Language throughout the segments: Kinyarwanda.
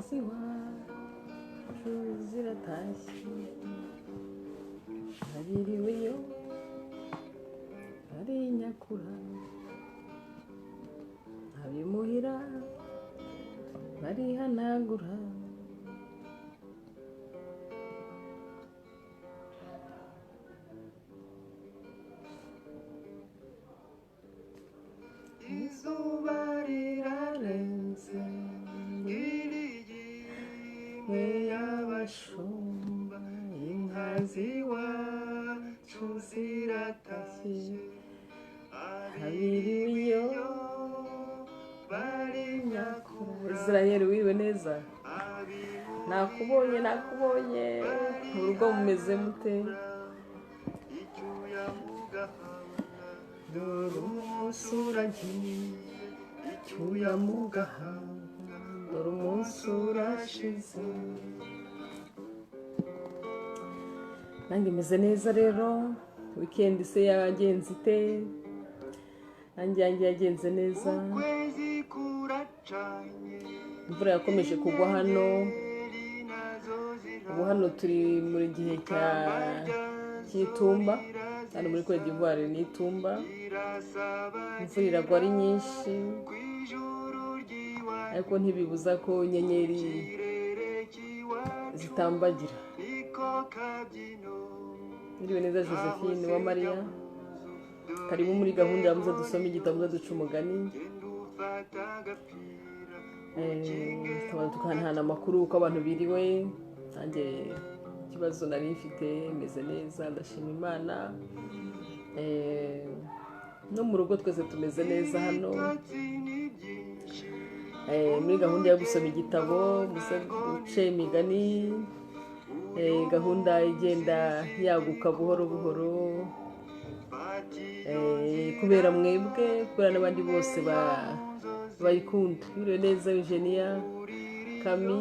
Z'iwacu ziratashye, abiriwe iyo ari nyakura, abimuhira barihanagura. Izuba rirarenze Mwe y'abashumba, inka z'iwacu ziratashye, abiriwe iyo bari nyakura. Israel, wiriwe neza? Nakubonye, nakubonye. Mu rugo mumeze mute? Icyuya mu gahanga, dore umunsi uragiye. Icyuya mu gahanga, dore umunsi urashize. Nanjye meze neza. Rero weekend se yagenze ite? Nanjye yanjye yagenze neza. Ukwezi kuracanye. Imvura yakomeje kugwa hano. Inyenyeri nazo. Ubu hano turi muri gihe cy'itumba. Hano muri Cote d'Ivoire ni itumba, imvura iragwa ari nyinshi, ariko ntibibuza ko inyenyeri zitambagira. Mwiriwe neza, Josephine wa Mariya. Karibu muri gahunda ya muze dusome igitabo, muze duca umugani. Tukaba tukanahana amakuru uko abantu biriwe. Nanjye ikibazo nari mfite, meze neza, ndashima Imana. No mu rugo twese tumeze neza hano. Muri gahunda yo gusoma igitabo, muze duce imigani, gahunda igenda yaguka buhoro buhoro, kubera mwebwe, kubera n'abandi bose bayikunda. Mwiriwe neza, Eugenia Kami.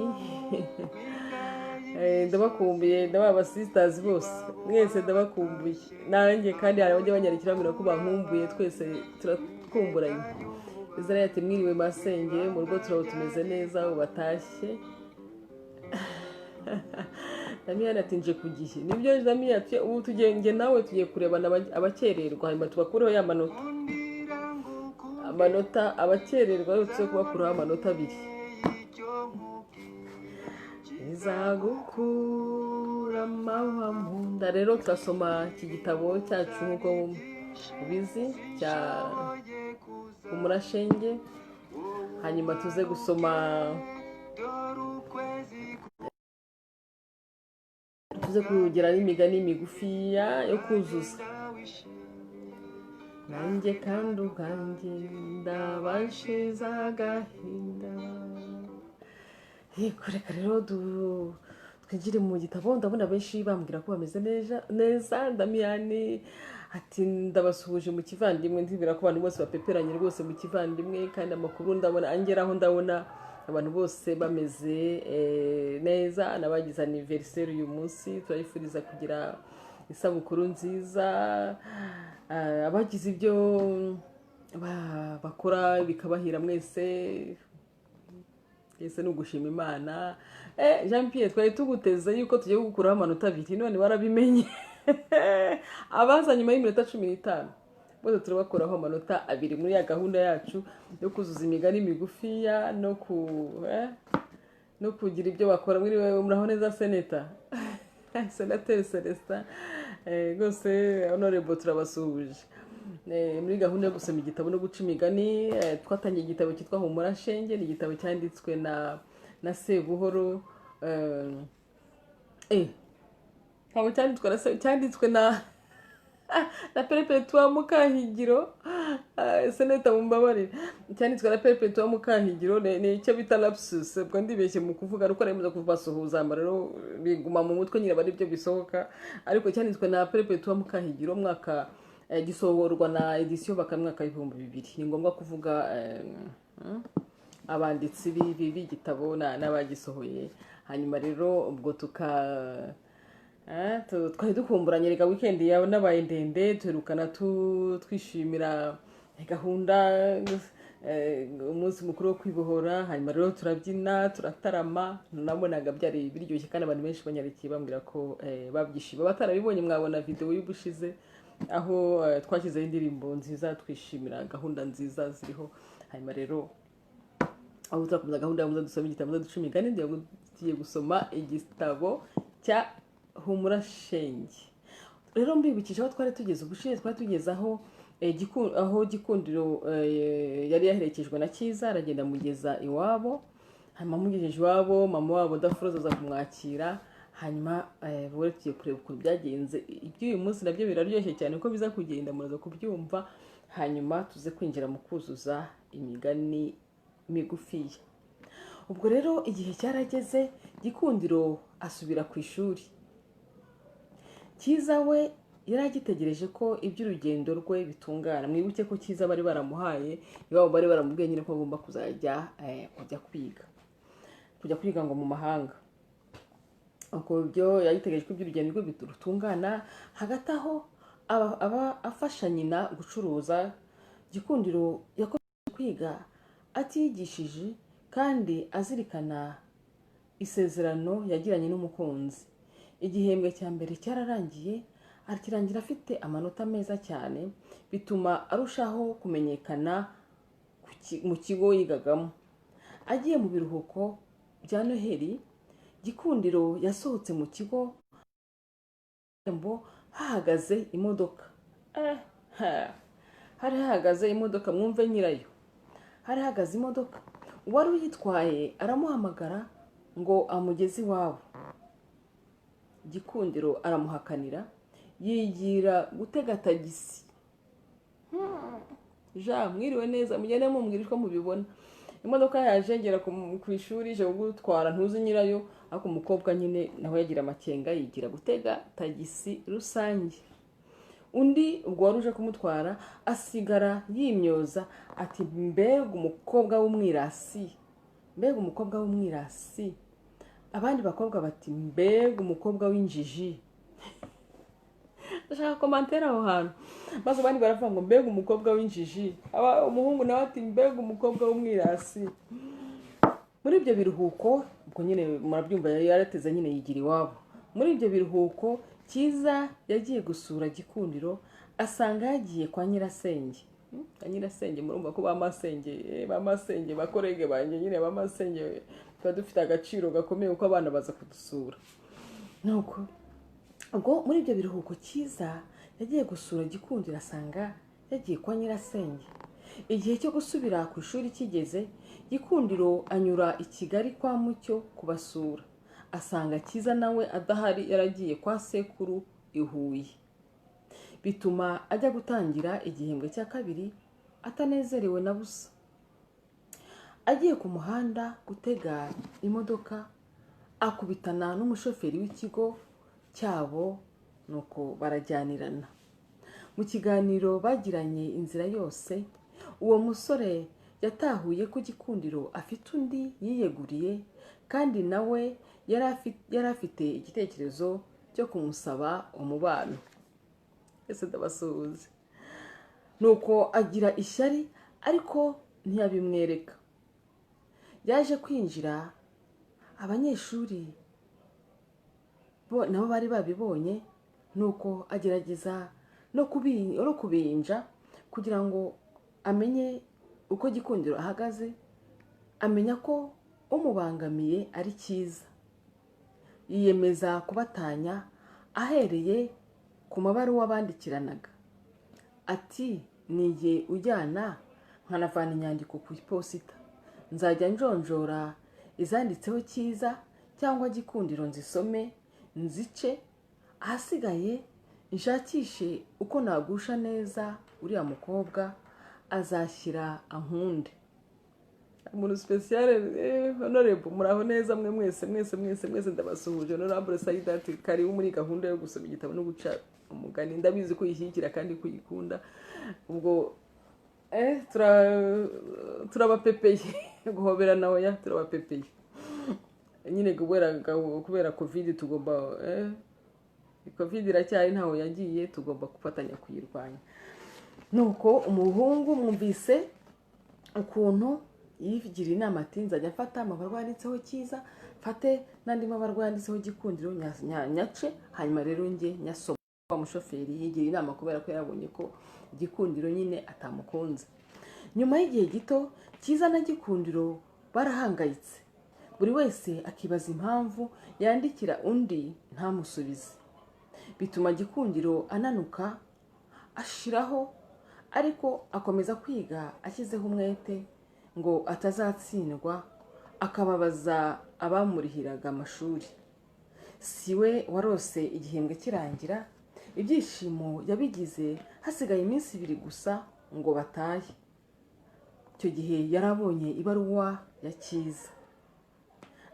Ndabakumbuye, ndabaha abasisitazi bose, mwese ndabakumbuye. Nanjye kandi hari abajya banyandikira bambwira ko bankumbuye, twese turakumburanye. Israel ati: "Mwiriwe masenge, mu rugo turabo tumeze neza, ubu batashye." Damiyani ati: "Nje ku gihe." Nibyo Damiyani, ubu tugiye, njye nawe tugiye kurebana abakererwa, hanyuma tubakureho ya manota, amanota abakererwa rero tuze kubakuraho amanota 2. Izagukura amahwa mu nda. Rero turasoma iki gitabo cyacu nk'uko mubizi cya Umurashenge, hanyuma tuze gusoma, tuze kugira n'imigani migufiya yo kuzuza. Nanjye kandi ubwanjye ndabashize agahinda. Yego, reka rero twigire mu gitabo. Ndabona benshi bambwira ko bameze neza neza. Damiyani ati: "Ndabasuhuje mu kivandimwe." Ndibwira ko abantu bose bapeperanye rwose mu kivandimwe, kandi amakuru ndabona angeraho, ndabona abantu bose bameze neza. N'abagize anniversaire uyu munsi turabifuriza kugira isabukuru nziza. Abagize ibyo bakora bikabahira, mwese twese ni ugushima Imana. Jean Pierre, twari tuguteze yuko tugiye gukuraho amanota 2, none warabimenye. Abaza nyuma y'iminota 15 bose turabakuraho amanota 2 muri ya gahunda yacu yo kuzuza imigani migufiya no kugira ibyo bakora. Muri wewe, muraho neza, senateri Celestin. Rwose honorable, turabasuhuje. Muri gahunda yo gusoma igitabo no guca imigani, twatangiye igitabo cyitwa Humura Shenge. Ni igitabo cyanditswe na Sebuhoro, ntabwo cyanditswe na cyanditswe na Perpetua Mukahigiro. Seneta mumbabarire, cyanditswe na Perpetua Mukahigiro. Ni icyo bita lapsus, ubwo ndibeshye mu kuvuga ariko nari kubasuhuza, rero biguma mu mutwe nyine aba aribyo bisohoka. Ariko cyanditswe na Perpetua Mukahigiro, mwaka gisohorwa na édition Bakame, mwaka w'2000. Ni ngombwa kuvuga abanditsi b'igitabo n'abagisohoye. Hanyuma rero ubwo tuka twari dukumburanye. Reka weekend yawe nabaye ndende, duherukana twishimira gahunda. Umunsi mukuru wo kwibohora. Hanyuma rero turabyina, turatarama, nabonaga byari biryoshye, kandi abantu benshi banyarukiye bambwira ko babyishimiye. Abatarabibonye mwabona videwo y'ubushize aho twashyizeho indirimbo nziza twishimira gahunda nziza ziriho. Hanyuma rero aho turakomeza gahunda ya muze dusome igitabo, muze duce imigani. Tugiye gusoma igitabo cya Humura Shenge. Rero mbibukije aho twari tugeze ubushize, twari tugeze aho aho Gikundiro yari yaherekejwe na Cyiza, aragenda amugeza iwabo. Hanyuma amugejeje iwabo, mama wabo Dafroza aza kumwakira. Hanyuma bure tugiye kureba ukuntu byagenze. Iby'uyu munsi nabyo biraryoshye cyane, uko biza kugenda muraza kubyumva. Hanyuma tuze kwinjira mu kuzuza imigani migufiya. Ubwo rero igihe cyarageze, Gikundiro asubira ku ishuri. Cyiza we yari agitegereje ko iby'urugendo rwe bitungana. Mwibuke ko Cyiza bari baramuhaye iwabo, bari baramubwiye nyine ko agomba kuzajya kujya kwiga, kujya kwiga ngo mu mahanga. Ubwo byo yagitegereje ko iby'urugendo rwe rutungana. Hagati aho aba afasha nyina gucuruza. Gikundiro yakomeje kwiga atiyigishije kandi azirikana isezerano yagiranye n'umukunzi. Igihembwe cya mbere cyararangiye, akirangira afite amanota meza cyane, bituma arushaho kumenyekana mu kigo yigagamo. Agiye mu biruhuko bya Noheli, Gikundiro yasohotse mu kigo irembo hahagaze imodoka. Hari hahagaze imodoka, mwumve nyirayo. Hari hahagaze imodoka, uwari uyitwaye aramuhamagara ngo amugeze iwabo. Gikundiro aramuhakanira, yigira gutega tagisi. Ja mwiriwe neza, mugende mumbwira uko mubibona. Imodoka yaje ngera ku ishuri ije kugutwara, ntuzi nyirayo, ariko umukobwa nyine nawe yagira amakenga, yigira gutega tagisi rusange. Undi ubwo wari uje kumutwara asigara yimyoza ati: "Mbega umukobwa w'umwirasi, mbega umukobwa w'umwirasi!" Abandi bakobwa bati: "Mbega umukobwa w'injiji!" Ndashaka commentaire aho hantu. Maze abandi baravuga ngo: "Mbega umukobwa w'injiji!" Umuhungu nawe ati: "Mbega umukobwa w'umwirasi!" Muri ibyo biruhuko ubwo nyine murabyumva, yari yarateze nyine yigira iwabo. Muri ibyo biruhuko Cyiza yagiye gusura Gikundiro, asanga yagiye kwa nyirasenge. Kwa nyirasenge, murumva ko ba masenge, ba masenge bakorege banjye nyine, ba masenge tuba dufite agaciro gakomeye kuko abana baza kudusura. Nuko ubwo muri ibyo biruhuko Cyiza yagiye gusura Gikundiro, asanga yagiye kwa nyirasenge. Igihe cyo gusubira ku ishuri kigeze, Gikundiro anyura i Kigali kwa Mucyo kubasura, asanga Cyiza nawe adahari, yaragiye kwa sekuru i Huye. Bituma ajya gutangira igihembwe cya kabiri atanezerewe na busa. Agiye ku muhanda gutega imodoka, akubitana n'umushoferi w'ikigo cyabo, nuko barajyanirana. Mu kiganiro bagiranye inzira yose, uwo musore yatahuye ko Gikundiro afite undi yiyeguriye, kandi nawe yari afite igitekerezo cyo kumusaba umubano. Ese ndabasuhuza. Nuko agira ishyari, ariko ntiyabimwereka. Yaje kwinjira, abanyeshuri bo nabo bari babibonye, nuko agerageza no kubinja kugira ngo amenye uko Gikundiro ahagaze. Amenya ko umubangamiye ari Cyiza, yiyemeza kubatanya ahereye ku mabaruwa bandikiranaga. Ati: "Nijye ujyana nkanavana inyandiko ku iposita. Nzajya njonjora izanditseho Cyiza cyangwa Gikundiro, nzisome nzice, ahasigaye nshakishe uko nagusha neza uriya mukobwa, azashyira ankunde." Umuntu spécial, honorable, muraho neza mwe mwese mwese mwese mwese, ndabasuhuje. Honorable Saidati, karibu muri gahunda yo gusoma igitabo no guca umugani. Ndabizi ko uyishyigikira kandi ko uyikunda. Ubwo turabapepeye guhoberana. Oya, turabapepeye nyine kubera COVID. Tugomba COVID iracyari, ntaho yagiye, tugomba gufatanya kuyirwanya. Nuko umuhungu mwumvise Ukuntu yigira inama ati: "Nzajya mfata amabarwa yanditseho Cyiza, mfate n'andi mabarwa yanditseho Gikundiro, nyace, hanyuma rero njye nyasoma." Wa mushoferi yigira inama kubera ko yarabonye ko Gikundiro nyine atamukunze. Nyuma y'igihe gito, Cyiza na Gikundiro barahangayitse, buri wese akibaza impamvu yandikira undi ntamusubize. Bituma Gikundiro ananuka ashiraho, ariko akomeza kwiga ashyizeho umwete ngo atazatsindwa akababaza abamurihiraga amashuri. Si we warose igihembwe kirangira, ibyishimo yabigize hasigaye iminsi 2 gusa ngo batahe. Icyo gihe yarabonye ibaruwa ya Cyiza,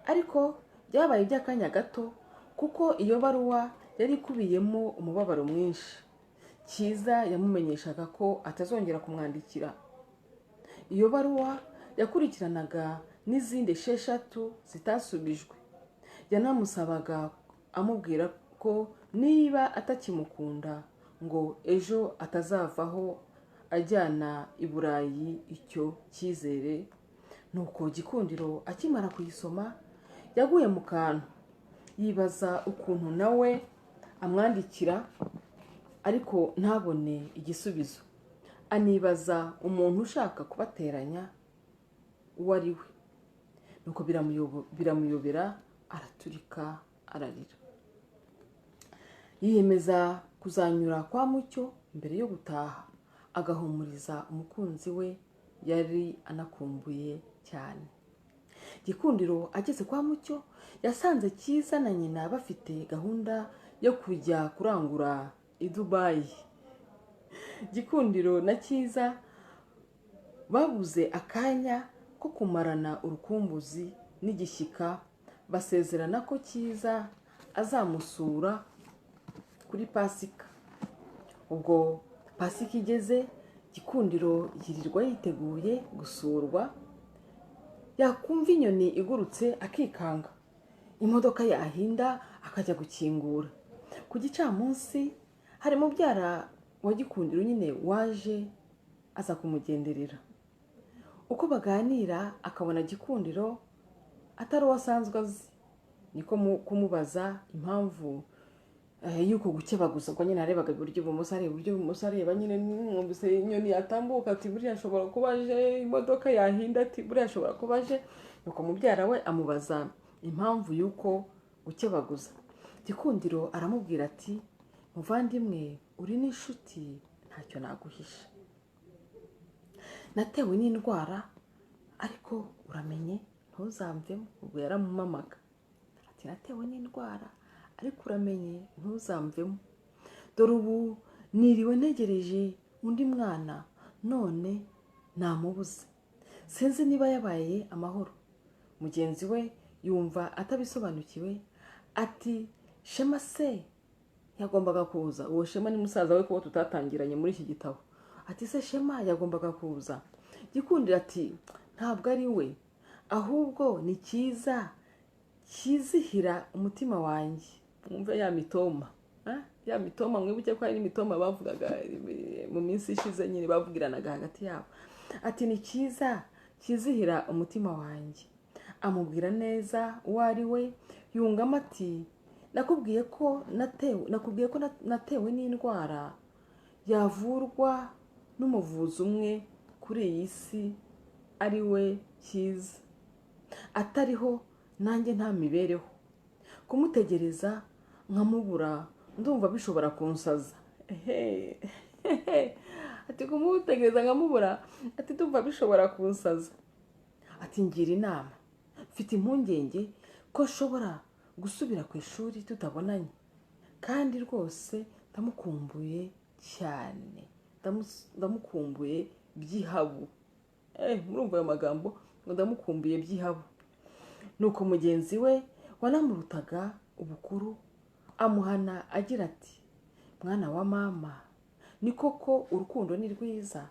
ariko byabaye iby'akanya gato kuko iyo baruwa yari ikubiyemo umubabaro mwinshi. Cyiza yamumenyeshaga ko atazongera kumwandikira. Iyo baruwa yakurikiranaga n'izindi 6 zitasubijwe. Yanamusabaga amubwira ko niba atakimukunda ngo ejo atazavaho ajyana i Burayi icyo cyizere. Nuko Gikundiro akimara kuyisoma yaguye mu kantu, yibaza ukuntu nawe amwandikira ariko ntabone igisubizo, anibaza umuntu ushaka kubateranya uwo ari we. Nuko biramuyobera, araturika ararira. Yiyemeza kuzanyura kwa Mucyo mbere yo gutaha, agahumuriza umukunzi we yari anakumbuye cyane. Gikundiro ageze kwa Mucyo yasanze Cyiza na nyina bafite gahunda yo kujya kurangura i Dubayi. Gikundiro na Cyiza babuze akanya ko kumarana urukumbuzi n'igishyika, basezerana ko Cyiza azamusura kuri Pasika. Ubwo Pasika igeze, Gikundiro yirirwa yiteguye gusurwa, yakumva inyoni igurutse akikanga, imodoka yahinda akajya gukingura. Ku gicamunsi hari mubyara wa Gikundiro nyine waje aza kumugenderera. Uko baganira akabona Gikundiro atari uwo asanzwe azi, niko kumubaza impamvu y'uko gukebaguza. Ubwo nyine arebaga iburyo ibumoso, areba iburyo ibumoso, areba nyine mwumvise inyoni yatambuka ati: "Buriya ashobora kuba aje." Imodoka yahinda ati: "Buriya ashobora kuba aje." Nuko mubyara we amubaza impamvu y'uko gukebaguza. Gikundiro aramubwira ati: "Muvandimwe, uri n'inshuti, ntacyo naguhisha. Natewe n'indwara, ariko uramenye ntuzamvemo." Ubwo yaramumamaga ati: "Natewe n'indwara, ariko uramenye ntuzamvemo. Dore ubu niriwe ntegereje undi mwana, none namubuze, sinzi niba yabaye amahoro." Mugenzi we yumva atabisobanukiwe ati: "Shema se yagombaga kuza?" Uwo Shema ni musaza we kuko tutatangiranye muri iki gitabo. Ati: "Se Shema yagombaga kuza?" Gikundiro ati: "Ntabwo ari we, ahubwo ni Cyiza cyizihira umutima wanjye." Mwumve ya mitoma, ya mitoma, mwibuke ko hari n'imitoma bavugaga mu minsi ishize nyine bavugiranaga hagati yabo. Ati: "Ni Cyiza cyizihira umutima wanjye." Amubwira neza uwo ari we, yungamo ati: Nakubwiye ko natewe n'indwara yavurwa n'umuvuzi umwe kuri iyi si, ari we Cyiza. Atariho nanjye nta mibereho. Kumutegereza nkamubura ndumva bishobora kunsaza." Ehe. Ati: "Kumutegereza nkamubura," ati, "ndumva bishobora kunsaza." Ati: "Ngira inama, mfite impungenge ko nshobora gusubira ku ishuri tutabonanye, kandi rwose ndamukumbuye cyane, ndamukumbuye by'ihabu." Murumva ayo magambo ngo ndamukumbuye by'ihabu. Nuko mugenzi we wanamurutaga ubukuru amuhana agira ati: "Mwana wa mama, ni koko urukundo ni rwiza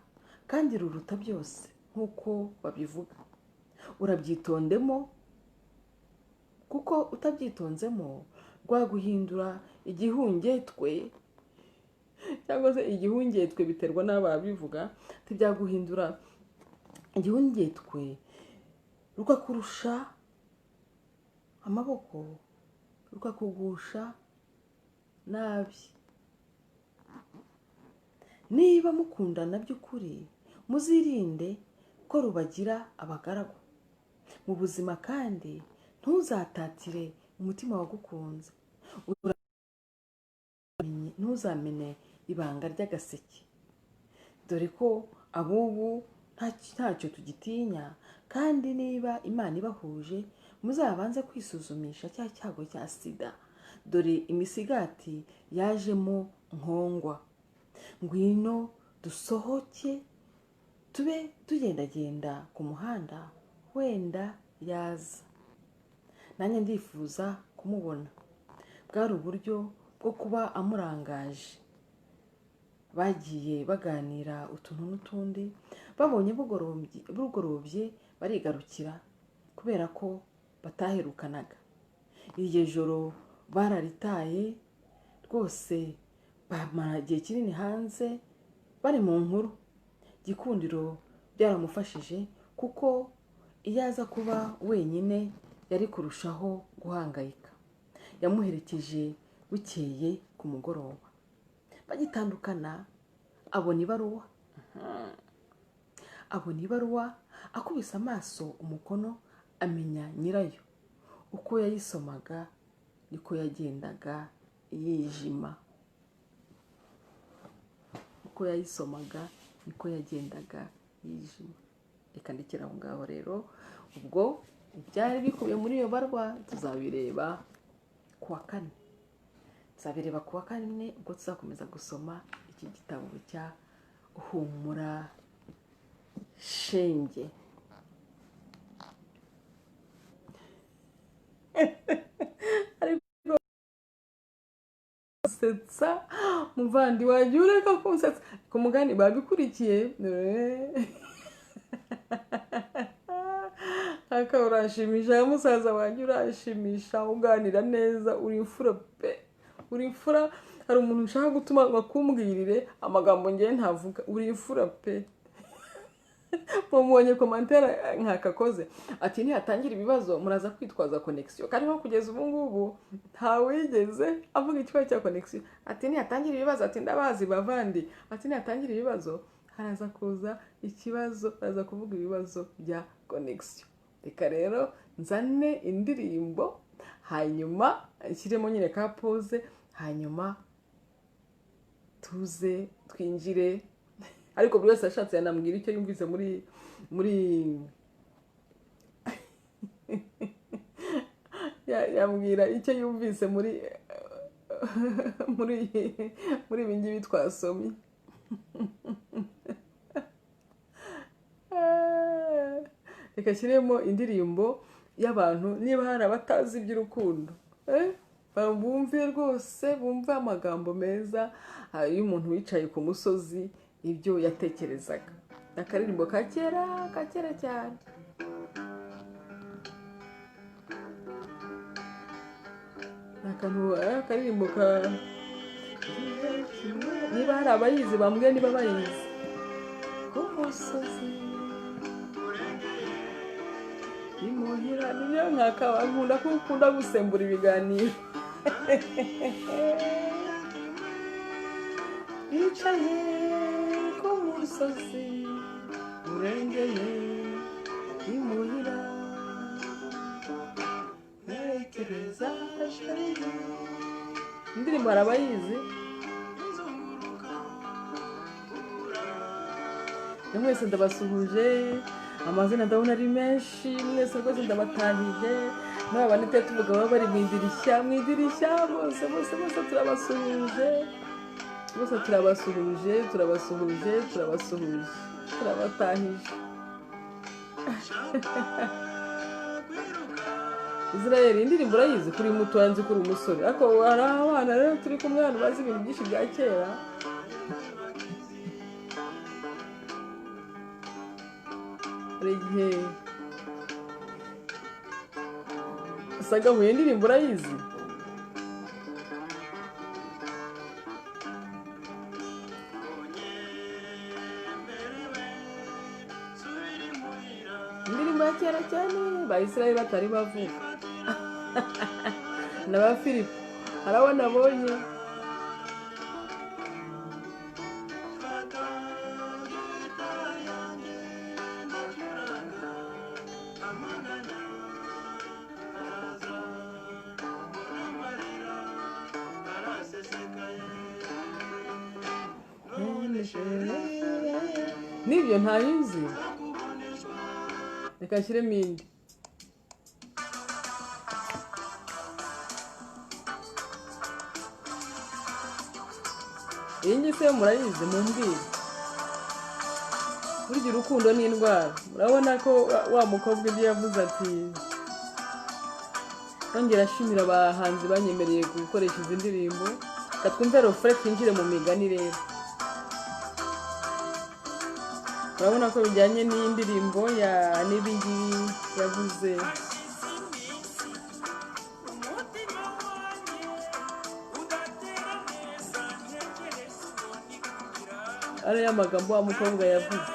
kandi ruruta byose nk'uko babivuga. Urabyitondemo, kuko utabyitonzemo rwaguhindura igihungetwe cyangwa se igihungetwe, biterwa n'ababivuga." Ati: "Byaguhindura Igihungetwe rukakurusha amaboko, rukakugusha nabi. Niba mukundana by'ukuri, muzirinde ko rubagira abagaragu mu buzima, kandi ntuzatatire umutima wagukunze. Ntuzamene ibanga ry'agaseke, dore ko abubu ntacyo tugitinya. Kandi niba Imana ibahuje, muzabanze kwisuzumisha cya cyago cya sida, dore imisigati yajemo nkongwa. Ngwino dusohoke tube tugendagenda ku muhanda, wenda yaza. Nanjye ndifuza kumubona. Bwari uburyo bwo kuba amurangaje. Bagiye baganira utuntu n'utundi, babonye bugorobye barigarukira, kubera ko bataherukanaga. Iryo joro bararitaye rwose, bamara igihe kinini hanze bari mu nkuru. Gikundiro byaramufashije, kuko iyo aza kuba wenyine yari kurushaho guhangayika. Yamuherekeje bukeye ku mugoroba. Bagitandukana abona ibaruwa. Abona ibaruwa, akubise amaso umukono amenya nyirayo. Uko yayisomaga niko yagendaga yijima. Uko yayisomaga niko yagendaga yijima. Reka ndekere aho ngaho rero. Ubwo ibyari bikubiye muri iyo barwa tuzabireba ku wa kane. Tuzabireba ku wa kane, ubwo tuzakomeza gusoma iki gitabo cya Humura Shenge. Ariko gusetsa muvandi wanjye, ureka kunsetsa ku mugani babikurikiye. Aka urashimisha musaza wanjye, urashimisha, uganira neza, uri imfura pe, uri imfura. Hari umuntu ushaka gutuma ngo akumbwirire amagambo ngewe ntavuga. Uri imfura pe. Mubonye commentaire nkakakoze ati nihatangira ibibazo muraza kwitwaza connection, kandi nko kugeza ubu ngubu ntawigeze avuga ikibazo cya connection. Ati nihatangira ibibazo, ati ndabazi bavandi, ati nihatangira ibibazo haraza kuza ikibazo, haraza kuvuga ibibazo bya connection. Reka rero nzane indirimbo, hanyuma nshyiremo nyine ka pause, hanyuma tuze twinjire. Ariko buri wese ashatse yanambwira icyo yumvise muri yambwira icyo yumvise muri muri ibi ngibi twasomye. Reka shyiremo indirimbo y'abantu, niba hari abatazi iby'urukundo, bumve rwose, bumve amagambo meza y'umuntu wicaye ku musozi, ibyo yatekerezaga. Akaririmbo ka kera, ka kera cyane. Akantu akaririmbo ka, niba hari abayizi bambwiye niba bayizi. Ku musozi imuhira, nibyo nkakaba nkunda ko ukunda gusembura ibiganiro. Yicaye ku musozi urengeye imuhira, ntekereza chérie. Indirimbo hari abayizi. Mwese ndabasuhuje, amazina ndabona ari menshi, mwese rwose ndabatahije. N'aba bantu tuvuga baba bari mu idirishya, mu idirishya, bose bose bose turabasuhuje, bose turabasuhuje, turabasuhuje, turabasuhuje, turabatahije. Israel, indirimbo urayizi? Kuri muto yanze kuri umusore, ariko hari abana rero turi kumwe hano bazi ibintu byinshi bya kera. Hari igihe usanga huye, indirimbo urayizi? Indirimbo ya kera cyane ba Israel batari bavuka na ba Filipo, hari abo nabonye. Fata gitari yanjye ndacuranga, amaganya araza, amarira arasesekaye, none chérie N'ibyo ntayo nzi. Nakuboneshwa. Reka nshyiremo indi. Iyi ngiyi se murayizi? Mumbwire. Burya urukundo ni indwara. Murabona ko wa mukobwa ibyo yavuze ati nongera ashimira abahanzi banyemereye gukoresha izi ndirimbo. Reka twumve refrain, twinjire mu migani. Rero urabona ko bijyanye n'iyi ndirimbo ya n'ibi ngibi yavuze. Hashize iminsi umutima wanjye udatera neza, ntekereza uwo nikundira. Ariya magambo wa mukobwa yavuze.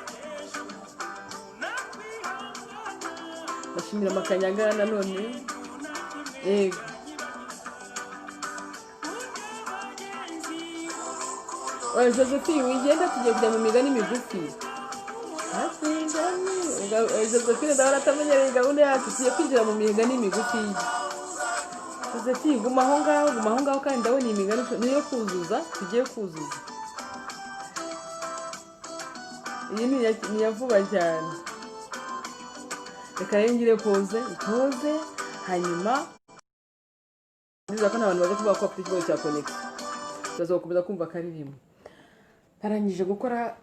Nakwihangana. Ndashimira Makanyaga nanone. Yego. Oya Josephine, wigenda, tugiye kujya mu migani migufi. Josephine ndabona atamenyereye gahunda yacu. Tugiye kwinjira mu migani migufi. Josephine, guma aho ngaho, guma aho ngaho. Kandi ndabona iyi migani niyo kuzuza, tugiye kuzuza. Iyi ni iya vuba cyane. Reka rero ngire pause itoze, hanyuma nziza ko nta bantu baza kuvuga ko bafite ikibazo cya connexion, turaza gukomeza kumva akaririmbo. Narangije gukora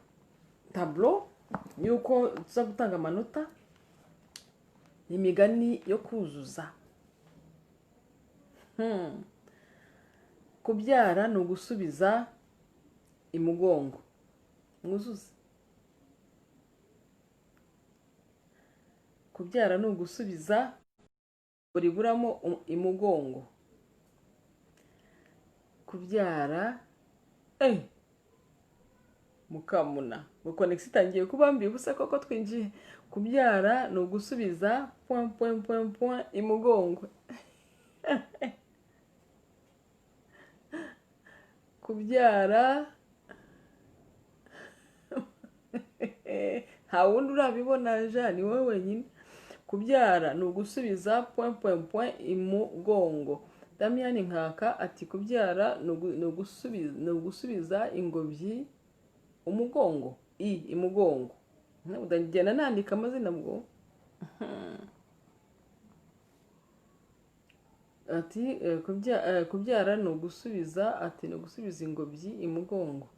tableau y'uko tuza gutanga amanota. Imigani yo kuzuza. Kubyara ni ugusubiza imugongo. Mwuzuze. Kubyara ni ugusubiza riburamo imugongo. Kubyara mukamuna ngo connexion itangiye kuba mbi. Ubusa koko twinjiye. Kubyara ni ugusubiza point point point point imugongo. Kubyara, nta wundi urabibona ja, ni wowe wenyine. Kubyara ni ugusubiza point point point imugongo. Damiyani Nkaka ati kubyara ni ugusubiza ingobyi umugongo, imugongo. Ndagenda nandika amazina bwo. Ati kubyara ni ugusubiza, ati ni ugusubiza ingobyi imugongo.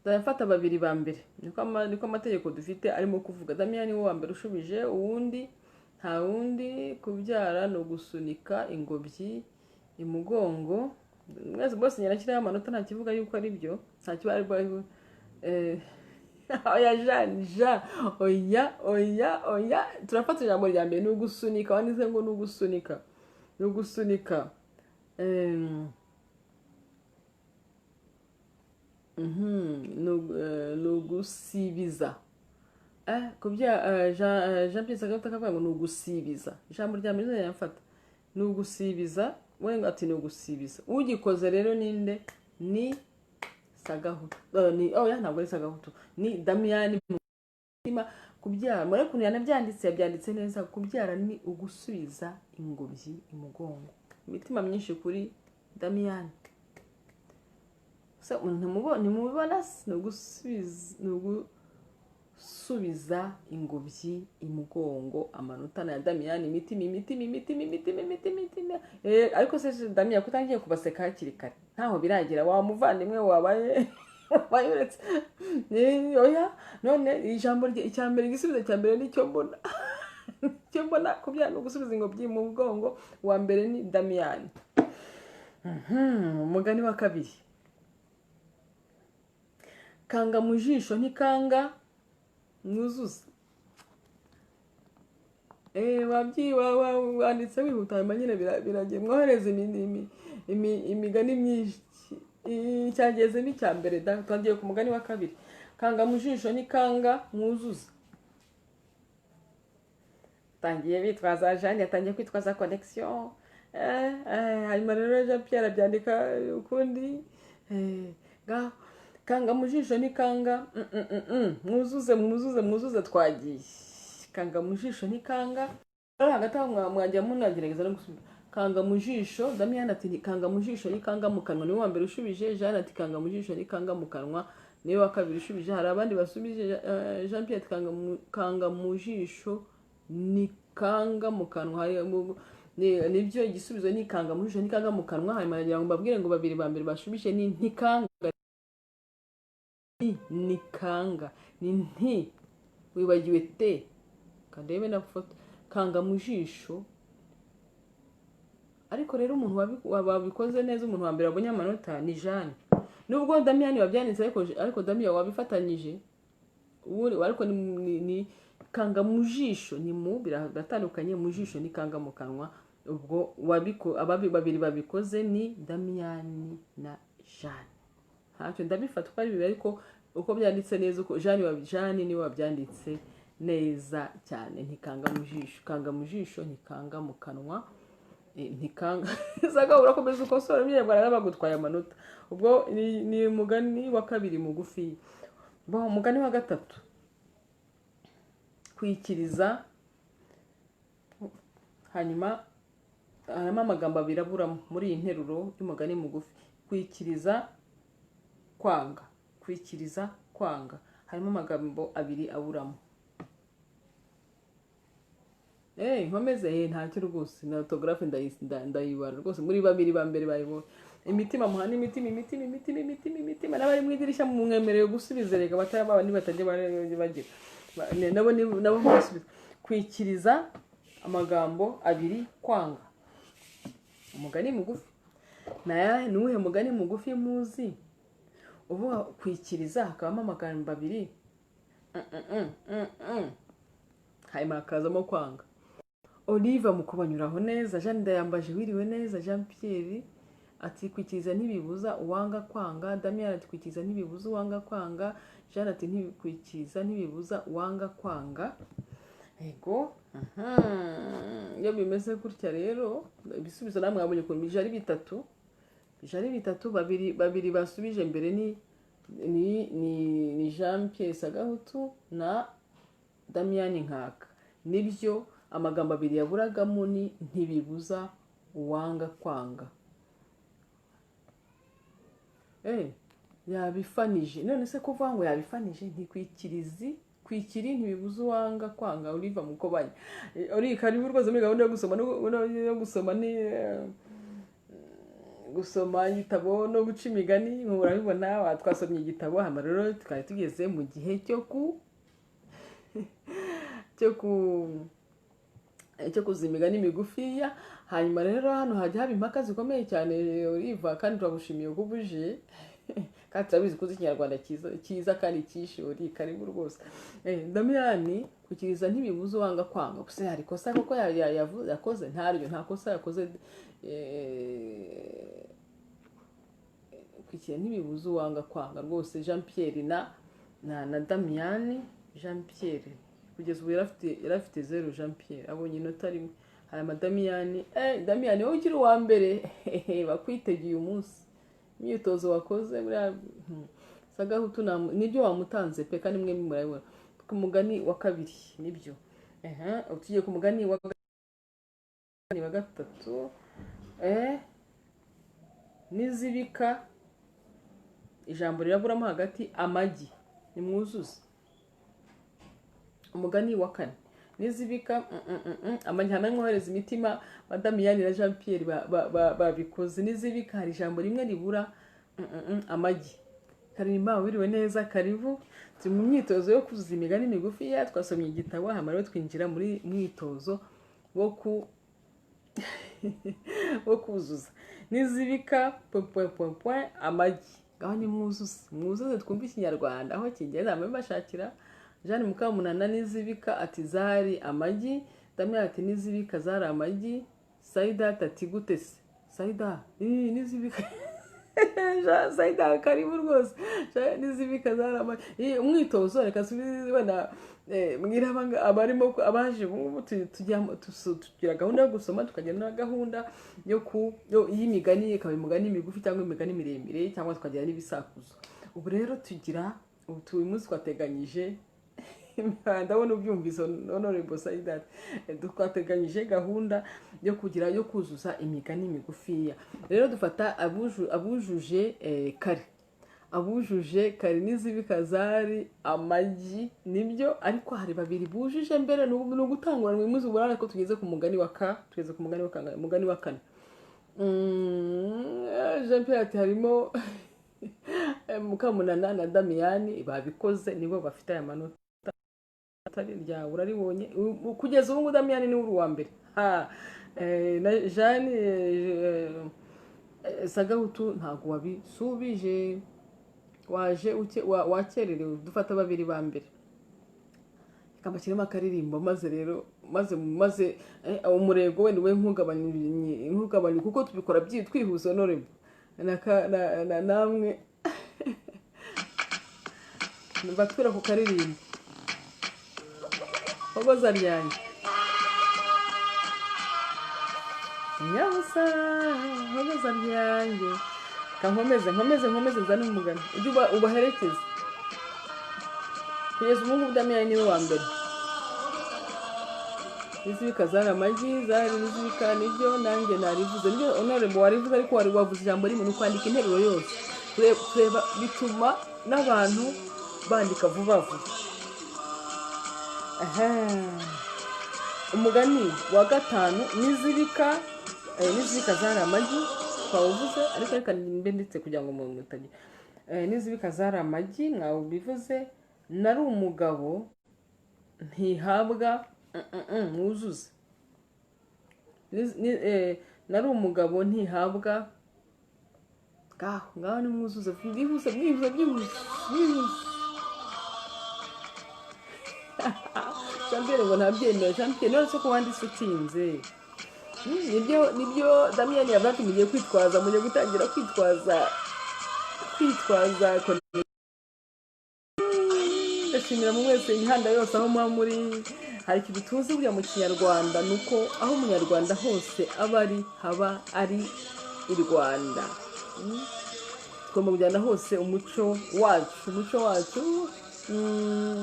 Ndafata babiri ba mbere, niko amategeko dufite arimo kuvuga. Damiyani we wa mbere ushubije, uwundi nta wundi. Kubyara ni ugusunika ingobyi imugongo. Mwese bose nyirashyiraho amanota, nta kivuga yuko ari byo, nta kiba ari. Oya Jean, Jean, oya, oya, oya. Turafata ijambo rya mbere, ni ugusunika. Wanditse ngo ni ugusunika, ni ugusunika. Ni ugusibiza. Jean Pierre Sagahutu akavuga ngo ni ugusibiza. Ijambo rya mbere yamfata ni ugusibiza, we ngo ati ni ugusibiza. Ugikoze rero ninde? Ni Sagahutu. Ni oya, ntabwo ari Sagahutu, ni Damiyani Mutima. Kubyara, muri ukuntu yanabyanditse, yabyanditse neza. Kubyara ni ugusubiza ingobyi imugongo. Imitima myinshi kuri Damiyani. Se ntimubibona se? Ni ugusubiza ingobyi imugongo. Amanota na ya Damiyani. Imitima, imitima, imitima, imitima, imitima, imitima. Ariko se Damiyani, ko utangiye kubaseka hakiri kare, ntaho biragera, wa muvandimwe wabaye wabaye uretse. Oya, none ijambo rye icya mbere, igisubizo cya mbere nicyo mbona, icyo mbona, kubyara ni ugusubiza ingobyi mu mugongo. Uwa mbere ni Damiyani. Umugani wa kabiri: kanga mu jisho ntikanga. Mwuzuze. Wanditse wihuta, hanyuma nyine biragiye. Mwohereze imigani myinshi. Icyageze ni icya mbere da, twagiye ku mugani wa kabiri. Kanga mu jisho ntikanga. Mwuzuze. Tangiye bitwaza, Jeanne yatangiye kwitwaza connexion. Hanyuma rero Jean Pierre abyandika ukundi. Ngaho kanga mu jisho ni kanga. Mwuzuze, mwuzuze, mwuzuze, twagiye. Kanga mu jisho ni kanga. Rero hagati aho mwajya munagerageza no gusubiza. Kanga mu jisho, Damien ati "Ni kanga mu jisho ni kanga mu kanwa", niwe wa mbere ushubije. Jeanne ati "Kanga mu jisho ni kanga mu kanwa", niwe wa kabiri ushubije. Hari abandi basubije. Jean Pierre ati "Kanga mu jisho ni kanga mu kanwa". Nibyo, igisubizo ni kanga mu jisho ni kanga mu kanwa. Hanyuma nagira ngo mbabwire ngo babiri ba mbere bashubije ni ntikanga, ni kanga, ni nti, wibagiwe te kandebe na foto kanga mu jisho. Ariko rero umuntu wabikoze neza, umuntu wa mbere wabonye amanota ni Jeanne, nubwo Damiyani wabyanditse, ariko Damiyani wabifatanyije ubundi, ariko ni kanga mu jisho ni mu biratandukanye, mu jisho ni kanga mu kanwa. Ubwo wabiko ababi babiri babikoze ni Damiyani na Jeanne. Ntacyo, ndabifata uko ari bibiri, ariko uko byanditse neza, uko Jeanne niwe wabyanditse neza cyane. Ntikanga mu jisho, kanga mu jisho ntikanga mu kanwa. Ntikanga saga, urakomeza ukosora imyirondoro, bagutwaye amanota. Ubwo ni umugani wa kabiri mugufi. Bon, umugani wa gatatu, kwikiriza. Hanyuma harimo amagambo abiri aburamo muri iyi nteruro y'umugani mugufi: kwikiriza kwanga, kwikiriza kwanga, harimo amagambo abiri aburamo. Nkomeze, ntacyo rwose, na orthographe ndayibara rwose. Muri babiri ba mbere bayibonye. Imitima muhana, imitima, imitima, imitima, imitima, imitima. N'abari mu idirishya mumwemerewe gusubiza. Reka bataba nibatajya bagira nabo nabo mubasubiza. Kwikiriza, amagambo abiri, kwanga. Umugani mugufi naya, ni uwuhe mugani mugufi muzi uvuga kwikiriza hakabamo amagambo abiri, hanyuma hakazamo kwanga? Olive mukubanyuraho neza. Jeanne Ndayambaje, wiriwe neza. Jean Pierre ati "Kwikiriza ntibibuza uwanga kwanga". Damien ati "Kwikiriza ntibibuza uwanga kwanga". Jeanne ati "Ntibikwikiriza ntibibuza uwanga kwanga". Yego. Iyo bimeze gutya rero, ibisubizo namwe mwabonye ukuntu bije ari bitatu, bije ari bitatu. Babiri babiri basubije mbere ni Jean Pierre Sagahutu na Damian Nkaka. Nibyo, amagambo abiri yaburagamo ni ntibibuza uwanga kwanga. Yabifanije none se kuvuga ngo yabifanije? Ntikwikirizi, kwikiri ntibibuza uwanga kwanga. Uriva mukobanya. Uri karibu rwose muri gahunda yo gusoma no gusoma ni gusoma igitabo no guca imigani. Murabibona, twasomye igitabo, hano rero twari tugeze mu gihe cyo kuza imigani migufiya. Hanyuma rero hano hajya haba impaka zikomeye cyane. Uriva, kandi turagushimiye ko uje, kandi turabizi ko uzi Ikinyarwanda cyiza cyiza kandi cyishe. Uri karibu rwose. Damiyani, kukiriza ntibibuza uwanga kwanga. Gusa hari ikosa koko yakoze? Ntaryo, nta kosa yakoze. Kwikira ntibibuza uwanga kwanga rwose. Jean Pierre na Damiyani, Jean Pierre kugeza ubu yari afite 0. Jean Pierre abonye inota rimwe. Hanyuma Damiyani, Damiyani, wowe ukiri uwa mbere, bakwitegeye umunsi imyitozo wakoze buriya. Sagahutu nibyo wamutanze pe, kandi mwe murabibona ku mugani wa kabiri nibyo. Ehe, ubu tugiye ku mugani wa gatatu. Nizibika, ijambo riraburamo hagati, amagi. Nimwuzuze. Umugani wa kane, nizibika amagi. Hamwe mwohereza imitima. Madamiyani na Jean Pierre babikoze. Nizibika, hari ijambo rimwe ribura, amagi. Karimba, wiriwe neza, karibu. Turi mu myitozo yo kuzuza imigani migufiya. Twasomye igitabo, hanyuma rero twinjira muri mwitozo wo kuzuza. Nizibika point point point point amagi. Ngaho nimwuzuze, mwuzuze, twumve Ikinyarwanda aho kigeze. Hanyuma bashakira Jeanne Mukamunana, nizibika ati "Zari amagi". Damien ati "Nizibika zari amagi". Saida ati "Gute se Saida?" Nizibika. Saida, karibu rwose. N'izibika zarama. Umwitozo, reka subize wenda mbwira abarimo abaje ubu ngubu, tugira gahunda yo gusoma, tukagira na gahunda y'imigani, ikaba imigani migufi cyangwa imigani miremire, cyangwa tukagira n'ibisakuzo. Ubu rero tugira ubu uyu munsi twateganyije, ndabona ubyumvise, Honorable Saidat, twateganyije gahunda yo kugira yo kuzuza imigani migufiya. Rero dufata abujuje kare, abujuje kare. N'izibika zari amagi, nibyo, ariko hari babiri bujuje mbere. Ni ugutangura uyu munsi. Ubu ko tugeze ku mugani wa ka tugeze ku mugani wa kangahe? Umugani wa kane. Jean Pierre ati harimo Mukamunana na Damiyani babikoze, nibo bafite aya manota. Atari ryawe uraribonye. Kugeza ubu ngubu Damiyani niwe uri uwa mbere. Ha, na Jeanne, Sagahutu, ntabwo wabisubije, waje wakererewe. Dufata babiri ba mbere. Reka mbashyiremo akaririmbo, maze rero maze umurego wenda ube nkugabanye kuko tubikora twihuse. Honorable namwe batwira ku karirimbo hogoza ryanjye. Nyabusa hogoza ryanjye, kankomeze, nkomeze, nkomeze, nzane umugani ujye ubaherekeze. Kugeza ubu ngubu Damiyani niwe wa mbere. Izibika zari amagi, zari izibika, nibyo, nanjye narivuze, nibyo Honorable warivuze, ariko wari wavuze ijambo rimwe. Ni ukwandika interuro yose. Kureba bituma n'abantu bandika vuba vuba. Aha. Umugani wa gatanu, n'izibika zari amagi twawuvuze, ariko reka mbe ndetse kugira ngo umuntu mutagira. N'izibika zari amagi mwawubivuze. Nari umugabo ntihabwa, mwuzuze. Nari umugabo ntihabwa. Ngaho ngaho nimwuzuze byihuse, byihuse, byihuse, byihuse. Jean Pierre ngo ntabyemera. Jean Pierre, none se ko wanditse utinze? Nibyo Damien yavuga ati mugiye kwitwaza, mugiye gutangira kwitwaza. Ndashimira mu mwese imihanda yose aho muba muri. Hari ikintu tuzi buriya mu Kinyarwanda, ni uko aho Umunyarwanda hose aba ari haba ari i Rwanda. Tugomba kujyana hose umuco wacu, umuco wacu.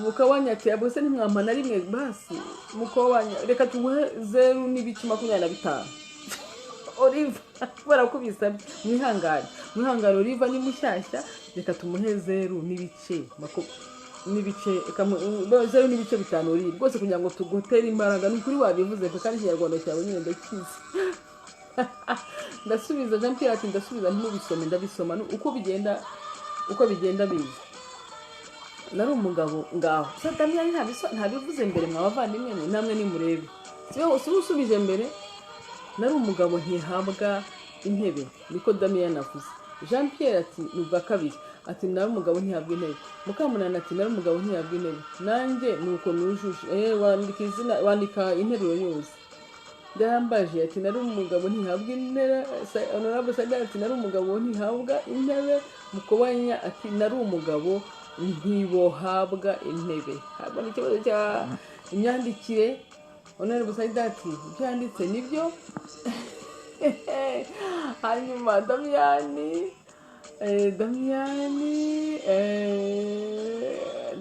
Mukabanya ati bose ntimwampa na rimwe basi. Mukabanya, reka tuguhe 0.25, Oliva, kubera ko bisabye. Mwihangane, mwihangane, Oliva ni mushyashya. Reka tumuhe zeru n'ibice n'ibice 0.5, Oliva, rwose kugira ngo tugutere imbaraga. Ni ukuri wabivuze pe, kandi Ikinyarwanda cyawe nyine ndakizi. Ndasubiza Jean Pierre ati ndasubiza, ntimubisome, ndabisoma uko bigenda biza. Nari umugabo, ngaho Damiyani ntabivuze mbere. Mwa bavandimwe mwe, namwe nimurebe, si we usubije mbere. Nari umugabo ntihabwa intebe, niko Damiyani avuze. Jean Pierre ati ni ubwa kabiri, ati nari umugabo ntihabwa intebe. Mukamunani ati nari umugabo ntihabwa intebe. Nanjye ni uko nujuje. Wandika izina, wandika interuro yose. Ndayambaje ati nari umugabo ntihabwa intebe. Honorable Saida ati nari umugabo ntihabwa intebe. Mukobanya ati nari umugabo ntibohabwa intebe. Ntabwo ni ikibazo cya imyandikire. Honorable Saida ati ibyo yanditse nibyo. Hanyuma Damiyani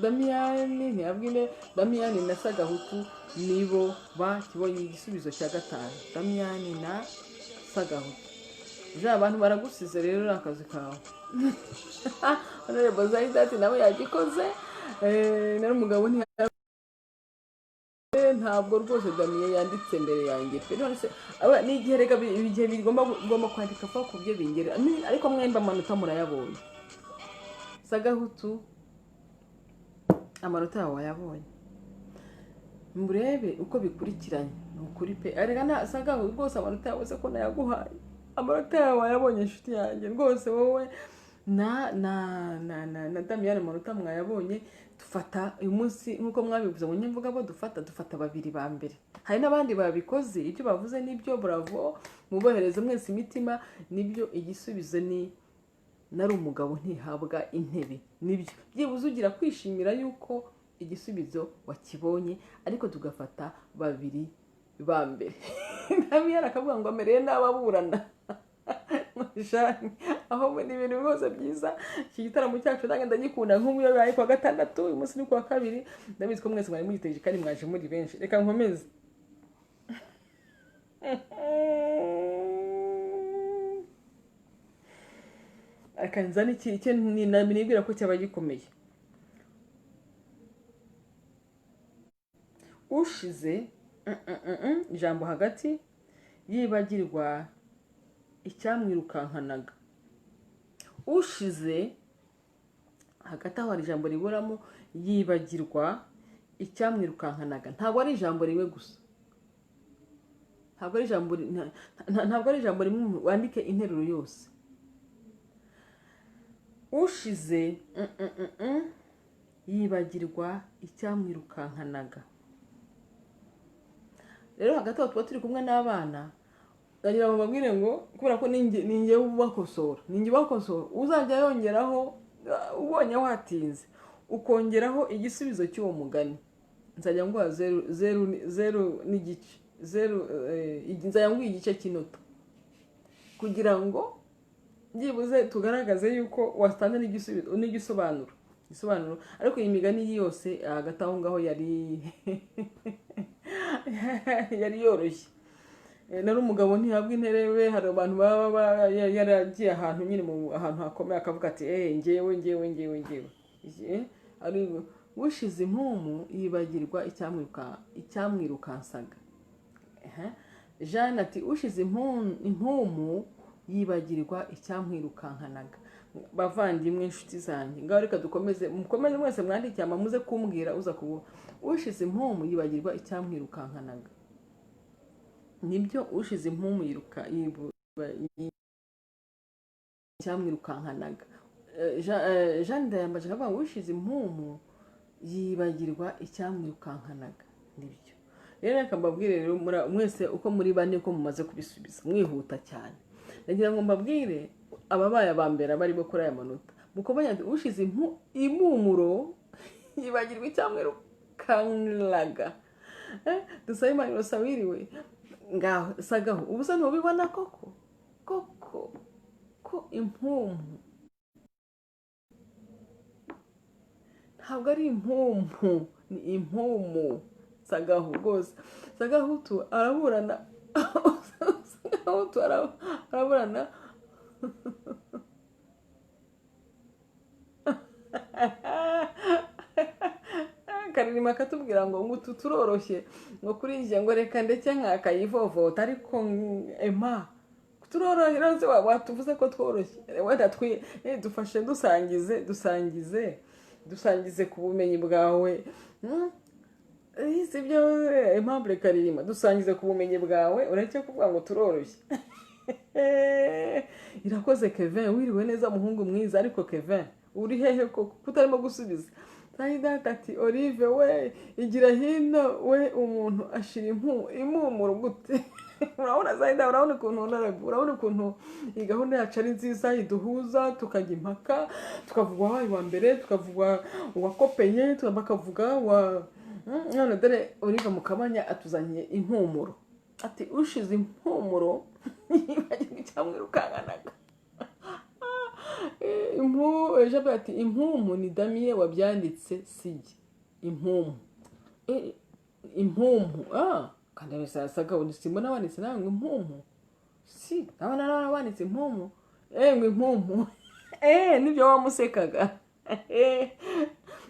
ntihabwa intebe. Damiyani na Sagahutu nibo bakibonye igisubizo cya gatanu. Damiyani na Sagahutu. Ja, abantu baragusize rero, ni akazi kawe. Honorable Zaida ati nawe yagikoze. Nari umugabo ntabwo rwose Damiye yanditse mbere yanjye pe. None se aba ni igihe, reka igihe bigomba ngomba kwandika vuba ku byo bingera. Ariko mwembi amanota murayabonye. Sagahutu, amanota yawe wayabonye. Murebe uko bikurikiranye, ni ukuri pe. Arega na Sagahutu rwose, amanota yawe se ko nayaguhaye? Amanota yawe wayabonye, inshuti yanjye, rwose wowe na Damiyani amanota mwayabonye. Dufata uyu munsi nk'uko mwabivuze ngo nyemvuga bo, dufata babiri ba mbere. Hari n'abandi babikoze, ibyo bavuze nibyo, bravo, mubohereze mwese imitima. Nibyo, igisubizo ni Nari umugabo ntihabwa intebe. Nibyo, byibuze ugira kwishimira yuko igisubizo wakibonye, ariko tugafata babiri ba mbere. Damiyani akavuga ngo amereye n'ababurana. Jane, aho ni ibintu rwose byiza. Iki gitaramo cyacu nanjye ndagikunda. Nk'ubu iyo bibaye kuwa gatandatu, uyu munsi ni kuwa kabiri, ndabizi ko mwese mwari mugitegereje kandi mwaje muri benshi. Reka nkomeze. Reka nzane iki icyo nibwira ko cyaba gikomeye. Ushize ijambo hagati yibagirwa icyamwirukankanaga. Ushize hagati aho hari ijambo riburamo, yibagirwa icyamwirukankanaga. Ntabwo ari ijambo rimwe gusa, ntabwo ari ijambo ntabwo ari ijambo rimwe, wandike interuro yose. Ushize yibagirwa icyamwirukankanaga. Rero hagati aho tuba turi kumwe n'abana, ndagira ngo mbabwire ngo kubera ko ninjye ubakosora, ninjye ubakosora, uzajya yongeraho, ubonye watinze ukongeraho igisubizo cy'uwo mugani, nzajya nguha zeru, zeru, zeru n'igice, zeru, nzajya nguha igice cy'inota, kugira ngo byibuze tugaragaze yuko watanze n'igisubizo n'igisobanuro, igisobanuro. Ariko iyi migani yose hagati aho ngaho yari yoroshye. Nari umugabo ntihabwa intebe. Hari abantu baba yaragiye ahantu nyine mu ahantu hakomeye, akavuga ati ngewe ngewe ngewe ngewe. Ari ushize impumu yibagirwa icyamwirukansaga. Jeanne ati ushize impumu yibagirwa icyamwirukankanaga. Bavandimwe, inshuti zanjye, ngaho reka dukomeze, mukomeze mwese mwandike ama muze kumbwira uza kubu. Ushize impumu yibagirwa icyamwirukankanaga. Nibyo, ushize impumu yiruka icyamwirukankanaga. Jeanne Ndayambaje akavuga ngo ushize impumu yibagirwa icyamwirukankanaga. Nibyo. Rero reka mbabwire rero mwese uko muri bane ko mumaze kubisubiza mwihuta cyane. Ndagira ngo mbabwire ababaye aba mbere barimo kuri aya manota. Mukomanya ati ushize impumuro yibagirwa icyamwirukankanaga. Dusabe Imana irasabiriwe. Ngaho sagaho ubu se ntubibona koko koko ko impumu ntabwo ari impumu, ni impumu. Sagaho rwose, Sagahutu araburana, Sagahutu araburana. Karirima akatubwira ngo utu turoroshye, ngo kuri njye ngo reka ndetse nkakayivovota, ariko ema turoroshye rero watuvuze ko tworoshye. Wenda dufashe dusangize, dusangize, dusangize ku bumenyi bwawe. Si byo, Aimable Karirima, dusangize ku bumenyi bwawe, ureke kuvuga ngo turoroshye. Irakoze Kevin, wiriwe neza muhungu mwiza. Ariko Kevin uri hehe koko kutarimo gusubiza? Data ati Olive we igira hino we, umuntu ashira impumuro gute? Urabona Zahida, urabona ukuntu honorable, urabona ukuntu iyi gahunda yacu ari nziza, iduhuza tukajya impaka, tukavuga wabaye uwa mbere, tukavuga uwakopeye, bakavuga wa none dore Olive Mukabanya atuzaniye impumuro, ati ushize impumuro yibagirwa icyamwirukankanaga. Ejo ati impumu ni Damien wabyanditse, sijye impumu. Impumu, kandi abisasaga simbona wanditse nawe ngo impumu, si ndabona nawe wanditse impumu, ngo impumu. Nibyo wamusekaga.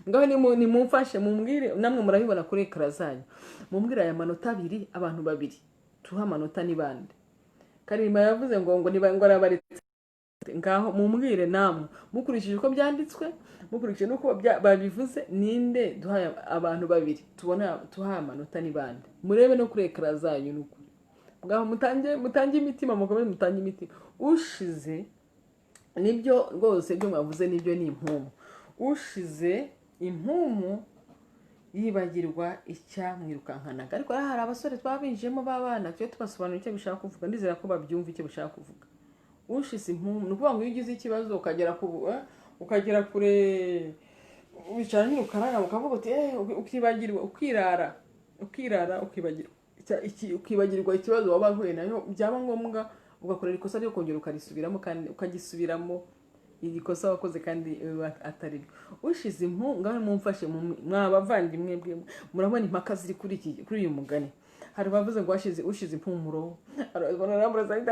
Ngaho nimumfashe mumbwire, namwe murabibona kuri ekara zanyu, mumbwire aya manota abiri, abantu babiri tuha amanota ni bande? Karima yavuze ngo ngo niba ngo arabaretse. Ngaho mumbwire namwe mukurikije uko byanditswe, mukurikije n'uko babivuze, ninde duhaye abantu babiri tubona tuhaye amanota ni bande? Murebe no kuri ekara zanyu n'ukuri. Ngaho mutange imitima, mukomeze mutange imitima. Ushize nibyo rwose ibyo mwavuze nibyo, ni impumu. Ushize impumu yibagirwa icyamwirukankanaga. Ariko hari abasore twabinjiyemo b'abana, tujye tubasobanurira icyo bishaka kuvuga, ndizera ko babyumva icyo bishaka kuvuga. Ushize impumu ni ukuvuga ngo iyo ugize ikibazo ukagera ku ukagera kure, wicara nyine ukarara, ukavuga uti ukibagirwa, ukirara, ukirara, ukibagirwa ukibagirwa ikibazo waba wahuye nayo, byaba ngombwa ugakorera ikosa ryo kongera ukarisubiramo kandi ukagisubiramo iri kosa wakoze kandi atari ryo. Ushize impu, ngaho mumfashe, mwa bavandimwe bwe, murabona impaka ziri kuri uyu mugani. Hari abavuze ngo ushize impumuro,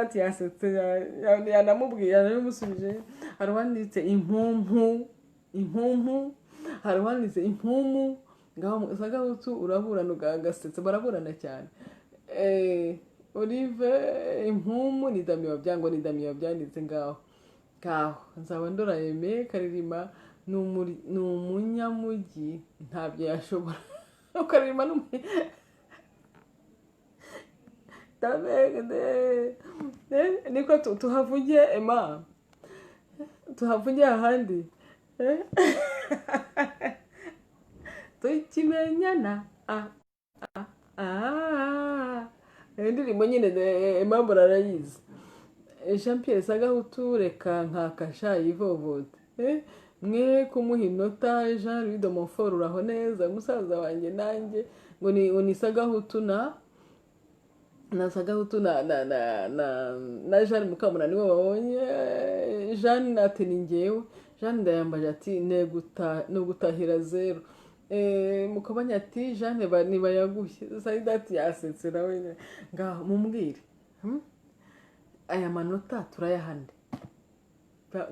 ati yasetse, yanamubwiye, yanabimusubije. Hari uwanditse impumpu, impumpu, hari uwanditse impumu. Ngaho Sagahutu uraburana ugasetsa, baraburana cyane. Olive impumu ni Damiyo byangwa, ni Damiyo byanditse ngaho. Ngaho nzaba ndora Aime Karirima ni umunyamujyi, ntabyo yashobora. Karirima ni niko tuhavuge Emma, tuhavuge ahandi. Tukimenyana indirimbo nyine Emma arayizi. Jean Pierre Sagahutu reka nkakasha yivovote, mwe kumuha inota. Jean Louis de Montfort uraho neza musaza wanjye, nanjye ngo ni Sagahutu na Sagahutu na na na na na Jeanne Mukamuna nibo babonye. Jeanne ati ni njyewe. Jeanne ndayambaje ati ni ugutahira zero. Mukabanya ati Jeanne ntibayagushye. Saida ati yasetse nawe. Ngaho mumbwire, aya manota turayahande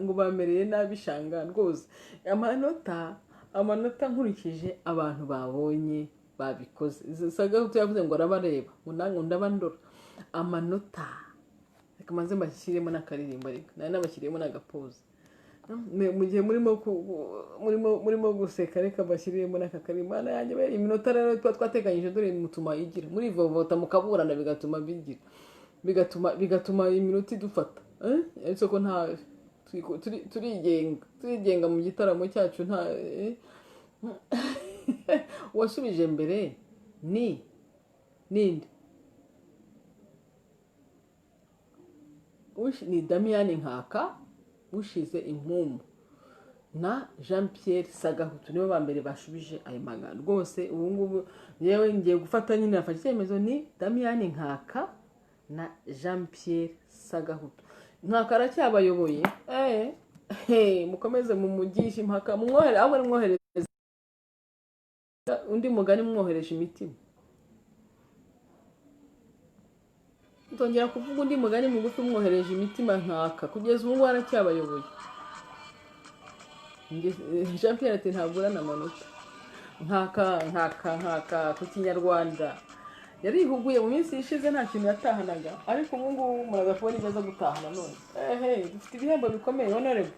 ngo bamereye nabi shanga rwose. Amanota nkurikije abantu babonye babikoze. Sagahutu yavuze ngo arabareba, ngo nange ndaba ndora amanota. Reka maze mbashyiremo n'akaririmbo, reka nari nabashyiriyemo n'agapoze mu gihe murimo guseka, reka mbashyiriyemo n'aka karirimbo. Mana yanjye, iminota rero tuba twateganyije dore mutuma igira muri vovota, mukaburana, bigatuma bigira, bigatuma iminota idufata. Ariko ko nta turigenga mu gitaramo cyacu, nta uwasubije mbere ni ninde? Ni Damiyani Nkaka ushize impumu na Jean Pierre Sagahutu, nibo ba mbere bashubije ayo magambo rwose. Ubu ngubu yewe ngiye gufata nyine, nafashe icyemezo, ni Damiyani Nkaka na Jean Pierre Sagahutu. Nkaka aracyabayoboye. Mukomeze mumugishe impaka, mumwohere, ahubwo nimwohereze undi mugani, mwohereje imitima. Nzongera kuvuga undi mugani mugufi, mwohereje imitima. Nkaka kugeza ubu ngubu aracyabayoboye. Jean Pierre ati ntaburana amanota. Nkaka, Nkaka, Nkaka ku Kinyarwanda yarihuguye mu minsi ishize, nta kintu yatahanaga, ariko ubu ngubu muraza kubona ibyo aza gutahana none. Dufite ibihembo bikomeye honorable,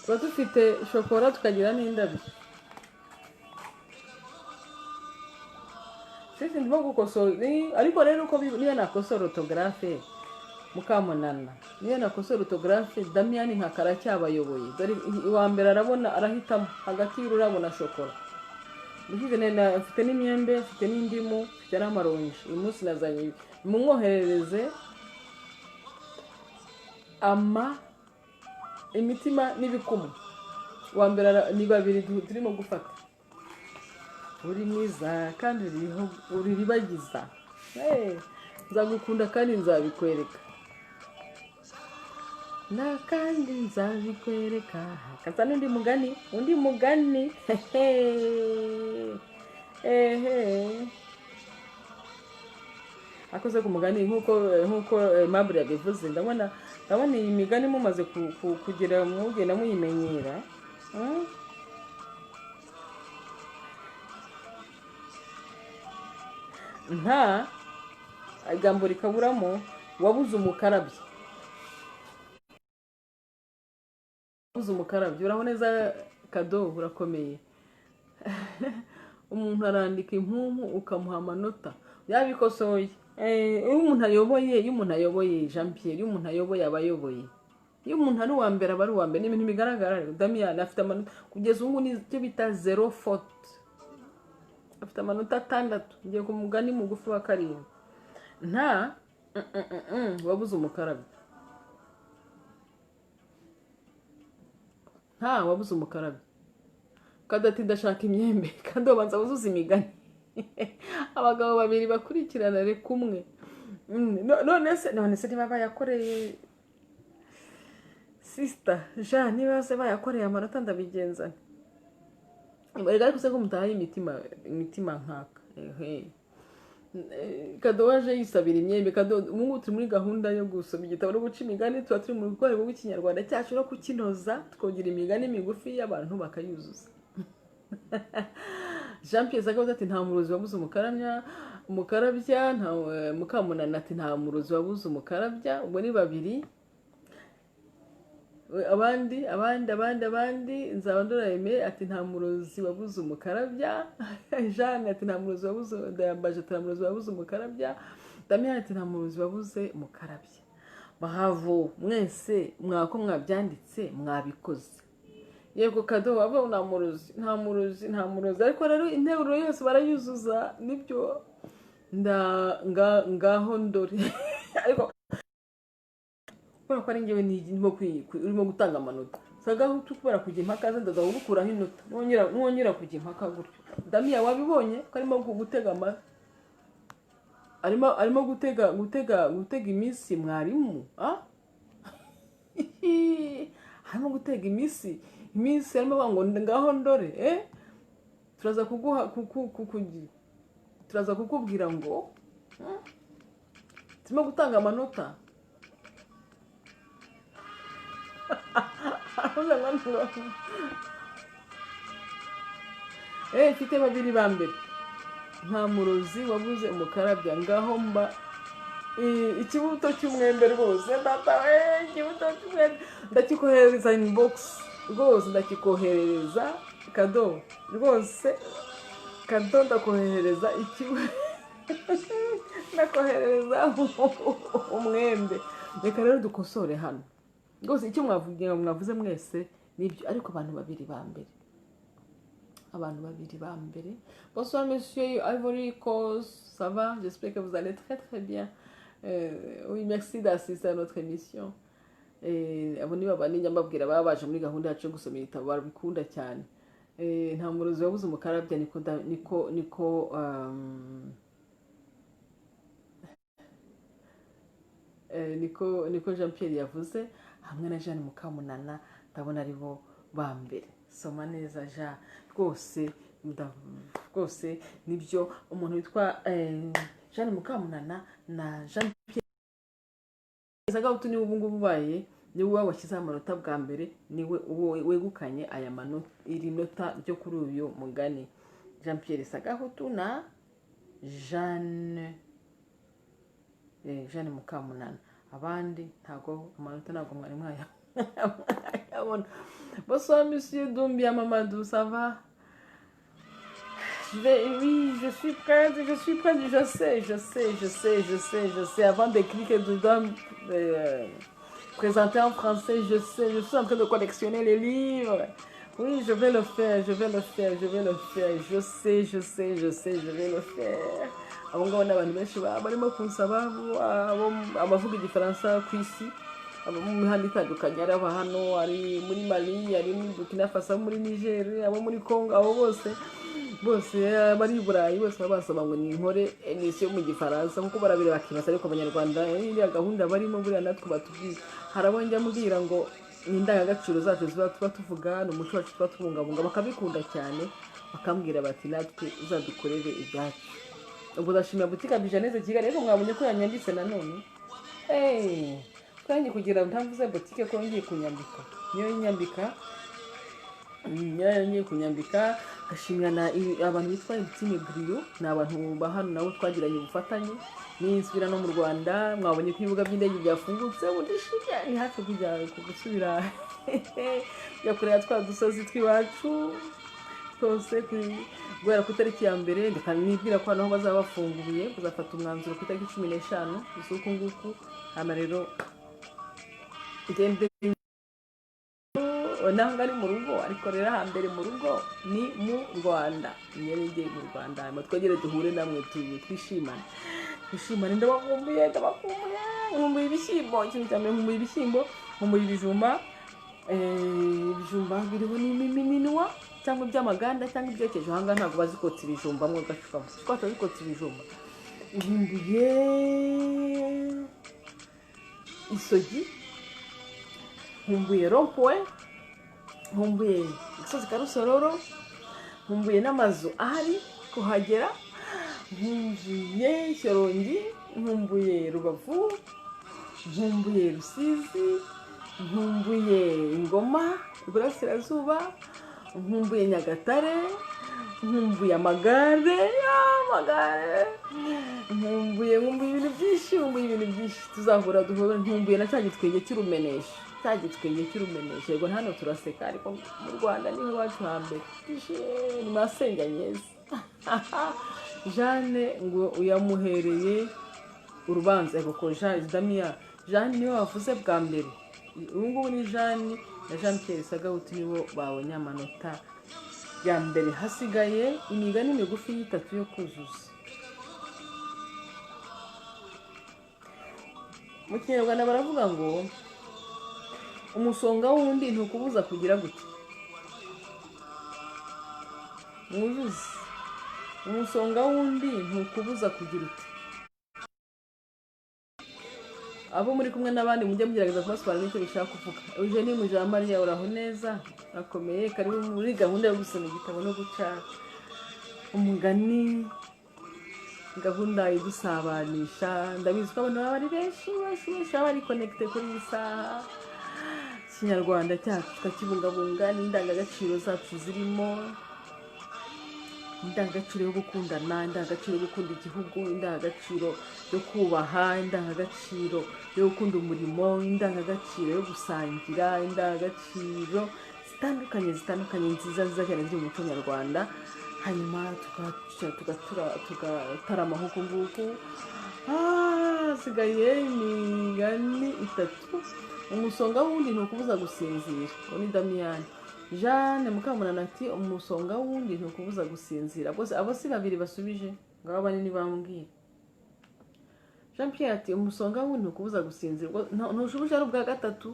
tuba dufite shokora, tukagira n'indabyo. Sisi ndimo gukosora, ariko rero uko niyo nakosora orthographe Mukamunana, niyo nakosora orthographe, Damiyani Nkaka aracyabayoboye. Dore uwa mbere arabona, arahitamo hagati y'ururabo na shokora. Mfite n'imyembe, mfite n'indimu, mfite n'amaronji. Uyu munsi nazanye ibi, mumwoherereze ama imitima n'ibikumwe. Uwa mbere ni babiri turimo gufata. Uri mwiza kandi uriribagiza, nzagukunda kandi nzabikwereka, na kandi nzabikwereka. Hakaza n'undi mugani, undi mugani. Ehe, akoze ku mugani nk'uko Aimable yabivuze. Ndabona iyi migani mumaze kugera mugenda muyimenyera. Nta ijambo rikaburamo, wabuze umukarabya, wabuze umukarabya. Uraho neza kado, urakomeye. Umuntu arandika impumu ukamuha amanota, yabikosoye. Iyo umuntu ayoboye, iyo umuntu ayoboye Jean Pierre, iyo umuntu ayoboye aba ayoboye, iyo umuntu ari uwa mbere aba ari uwa mbere, ni ibintu bigaragara. Damien afite amanota kugeza ubu, ni icyo bita zero faute, afite amanota 6. Ngiye ku mugani mugufi wa 7. Nta wabuze umukarabya. Nta wabuze umukarabya. Kado ati: "Ndashaka imyembe." Kandi babanza wuzuza imigani. Abagabo babiri bakurikirana, reka umwe. None se niba bayakoreye, sister Jean, niba se bayakoreye amanota, ndabigenza nte? Erega ariko se ko mutahaye imitima nkaka? Ehe. Kado waje yisabira imyembe. Kado, ubu ngubu turi muri gahunda yo gusoma igitabo no guca imigani. Tuba turi mu rwego rw'Ikinyarwanda cyacu no kukinoza, tukongera imigani migufi y'abantu bakayuzuza. Jean Pierre Zagabuze ati: "Nta murozi wabuze umukarabya." Umukarabya nta. Mukamunani ati: "Nta murozi wabuze umukarabya." Ubwo ni babiri. Abandi, abandi, abandi, abandi. Nzabandora Aime ati: "Nta murozi wabuze umukarabya." Jeanne ati: "Nta murozi wabuze." Ndayambaje ati: "Nta murozi wabuze umukarabya." Damien ati: "Nta murozi wabuze umukarabya." Bravo mwese, mwako mwabyanditse, mwabikoze. Yego Kado waba nta murozi, nta murozi, nta murozi. Ariko rero interuro yose barayuzuza, nibyo. Nda ngaho ndore, ariko kubera ko ari njyewe ndimo urimo gutanga amanota, Sagahutu, kubera kujya impaka ze, ndaza kugukuraho inota nongera kujya impaka gutyo. Damiya, wabibonye ko arimo gutega ama arimo gutega iminsi mwarimu, ah? Arimo gutega iminsi, arimo avuga ngo ngaho ndore, eh? Turaza kuguha turaza kukubwira ngo turimo gutanga amanota. Aravuze ngo mfite babiri ba mbere. Nta murozi wabuze umukarabya. Ngaho mba ikibuto cy'umwembe rwose, data we, ikibuto cy'umwembe ndakikoherereza inbox rwose, ndakikoherereza Kado rwose. Kado, ndakoherereza ikibuto, ndakoherereza umwembe. Reka rero dukosore hano rwose. Icyo mwavuze mwese nibyo, ariko abantu babiri ba mbere, abantu babiri ba mbere. Bonsoir monsieur Ivory Coast, ça va? J'espère que vous allez très très bien. Oui, merci d'assister à notre émission. Abo ni babandi njya mbabwira baba baje muri gahunda yacu yo gusoma ibitabo, barabikunda cyane. Nta murozi wabuze umukarabya, niko niko Jean Pierre yavuze hamwe na Jeanne Mukamunana. Ndabona ari bo ba mbere. Soma neza Jean rwose, rwose nibyo. Umuntu witwa Jeanne Mukamunana na Jean Pierre Sagahutu niwe ubu ngubu ubaye, niwe washyizeho amanota bwa mbere, niwe uwo wegukanye aya manota, iri nota ryo kuri uyu mugani. Jean Pierre Sagahutu na Jeanne Mukamunana. Abandi ntago amanota, ntabwo mwari mwayabona. Bonsoir monsieur Doumbia Mamadou, ça va? Oui, je suis prête, je suis prête, je sais, je sais, je sais, je sais, je sais. Avant d'écrire que je dois présenter en français, je sais, je suis en train de collectionner les livres. Oui, je vais le faire, je vais le faire, je vais le faire. Je sais, je sais, je sais, je vais le faire. Abo ngabo ni abantu benshi barimo kunsaba, abavuga Igifaransa ku isi, abo mu mihanda itandukanye, ari aba hano, ari muri Mali, ari muri Burkina Faso, abo muri Niger, abo muri Congo, abo bose bose bari i Burayi, bose baba basaba ngo ninkore émission mu Gifaransa, kuko barabireba bakibaza: "Ariko Abanyarwanda iriya gahunda barimo, buriya natwe batubwiye?" Hari abo njya mbwira ngo ni indangagaciro zacu ziba tuba tuvuga, ni umuco wacu tuba tubungabunga, bakabikunda cyane, bakambwira bati: "Natwe uzadukorere ibyacu." Ubwo ndashimira boutique Bijaneze Kigali. Ariko mwabonye ko yanyanditse nanone. Hey, twangiye kugira ntavuze boutique ko ngiye kunyambika, niyo yinyambika, niyo ngiye kunyambika. Ngashimira na abantu bitwa Intime Griyo, ni abantu ba hano nabo twagiranye ubufatanye. Ninsubira no mu Rwanda, mwabonye ko ibibuga by'indege byafungutse, ubu ndishimye, ni hafi kujya gusubira kujya kureba twa dusozi tw'iwacu twose guhera ku itariki ya mbere. Ndeka nibwira ko hano bazaba bafunguye, bazafata umwanzuro ku itariki 15 z'uku nguku. Hano rero ngende naho ari mu rugo, ariko rero hambere mu rugo ni mu Rwanda. Ngere ngiye mu Rwanda, hanyuma twongere duhure namwe, twishimane, twishimane. Ndabakumbuye, ndabakumbuye. Nkumbuye ibishyimbo, ikintu cya mbere nkumbuye ibishyimbo, nkumbuye ibijumba. Ibijumba biriho n'imiminwa cyangwa iby'amaganda cyangwa ibyokeje. Ahangaha ntabwo bazi kotsa ibijumba, mwe gashukamo twata kotsa ibijumba. Nkumbuye isogi, nkumbuye rond-point, nkumbuye agasozi ka Rusororo, nkumbuye n'amazu ahari kuhagera, nkumbuye Shyorongi, nkumbuye Rubavu, nkumbuye Rusizi, nkumbuye Ingoma Iburasirazuba, nkumbuye Nyagatare, nkumbuye amagare, amagare, nkumbuye ibintu byinshi, nkumbuye ibintu byinshi. Tuzahura duhura. Nkumbuye na cya gitwenge cy'urumenesha, cya gitwenge cy'urumenesha. Yego, hano turaseka, ariko mu Rwanda niho iwacu hambere. Ni masenganyezi. Jeanne ngo uyamuhereye urubanza. Yego ko Jean Damien, Jeanne niwe wavuze bwa mbere. Ubu ngubu ni Jeanne na Jean Pierre Sagahutu nibo babonye amanota ya mbere. Hasigaye imigani migufi y'itatu yo kuzuza. Mu Kinyarwanda baravuga ngo umusonga w'undi ntukubuza kugira gute? Mwuzuze. Umusonga w'undi ntukubuza kugira ute? Abo muri kumwe n'abandi mujye mugerageza kubasobanurira icyo bishaka kuvuga. Eugenie Mujamariya, uraho neza, urakomeye? Karibu muri gahunda yo gusoma igitabo no guca umugani, gahunda idusabanisha. Ndabizi ko abantu baba ari benshi benshi benshi, baba bari connecté kuri iyi saha. Ikinyarwanda cyacu tukakibungabunga n'indangagaciro zacu, zirimo indangagaciro yo gukundana, indangagaciro yo gukunda igihugu, indangagaciro yo kubaha, indangagaciro yo gukunda umurimo, indangagaciro yo gusangira, indangagaciro zitandukanye zitandukanye, nziza nziza cyane, ziri mu muco nyarwanda. Hanyuma tugatarama nk'uku nguku. Hasigaye imigani itatu. Umusonga w'undi ntukubuza gusinzira, uwo ni Damiyani. Jeanne Mukamunana ati umusonga w'undi ntukubuza gusinzira. Bose abo si babiri basubije, ngabo banini bambwira. Jean Pierre ati umusonga w'undi ntukubuza gusinzira. Ntushubije ari ubwa gatatu.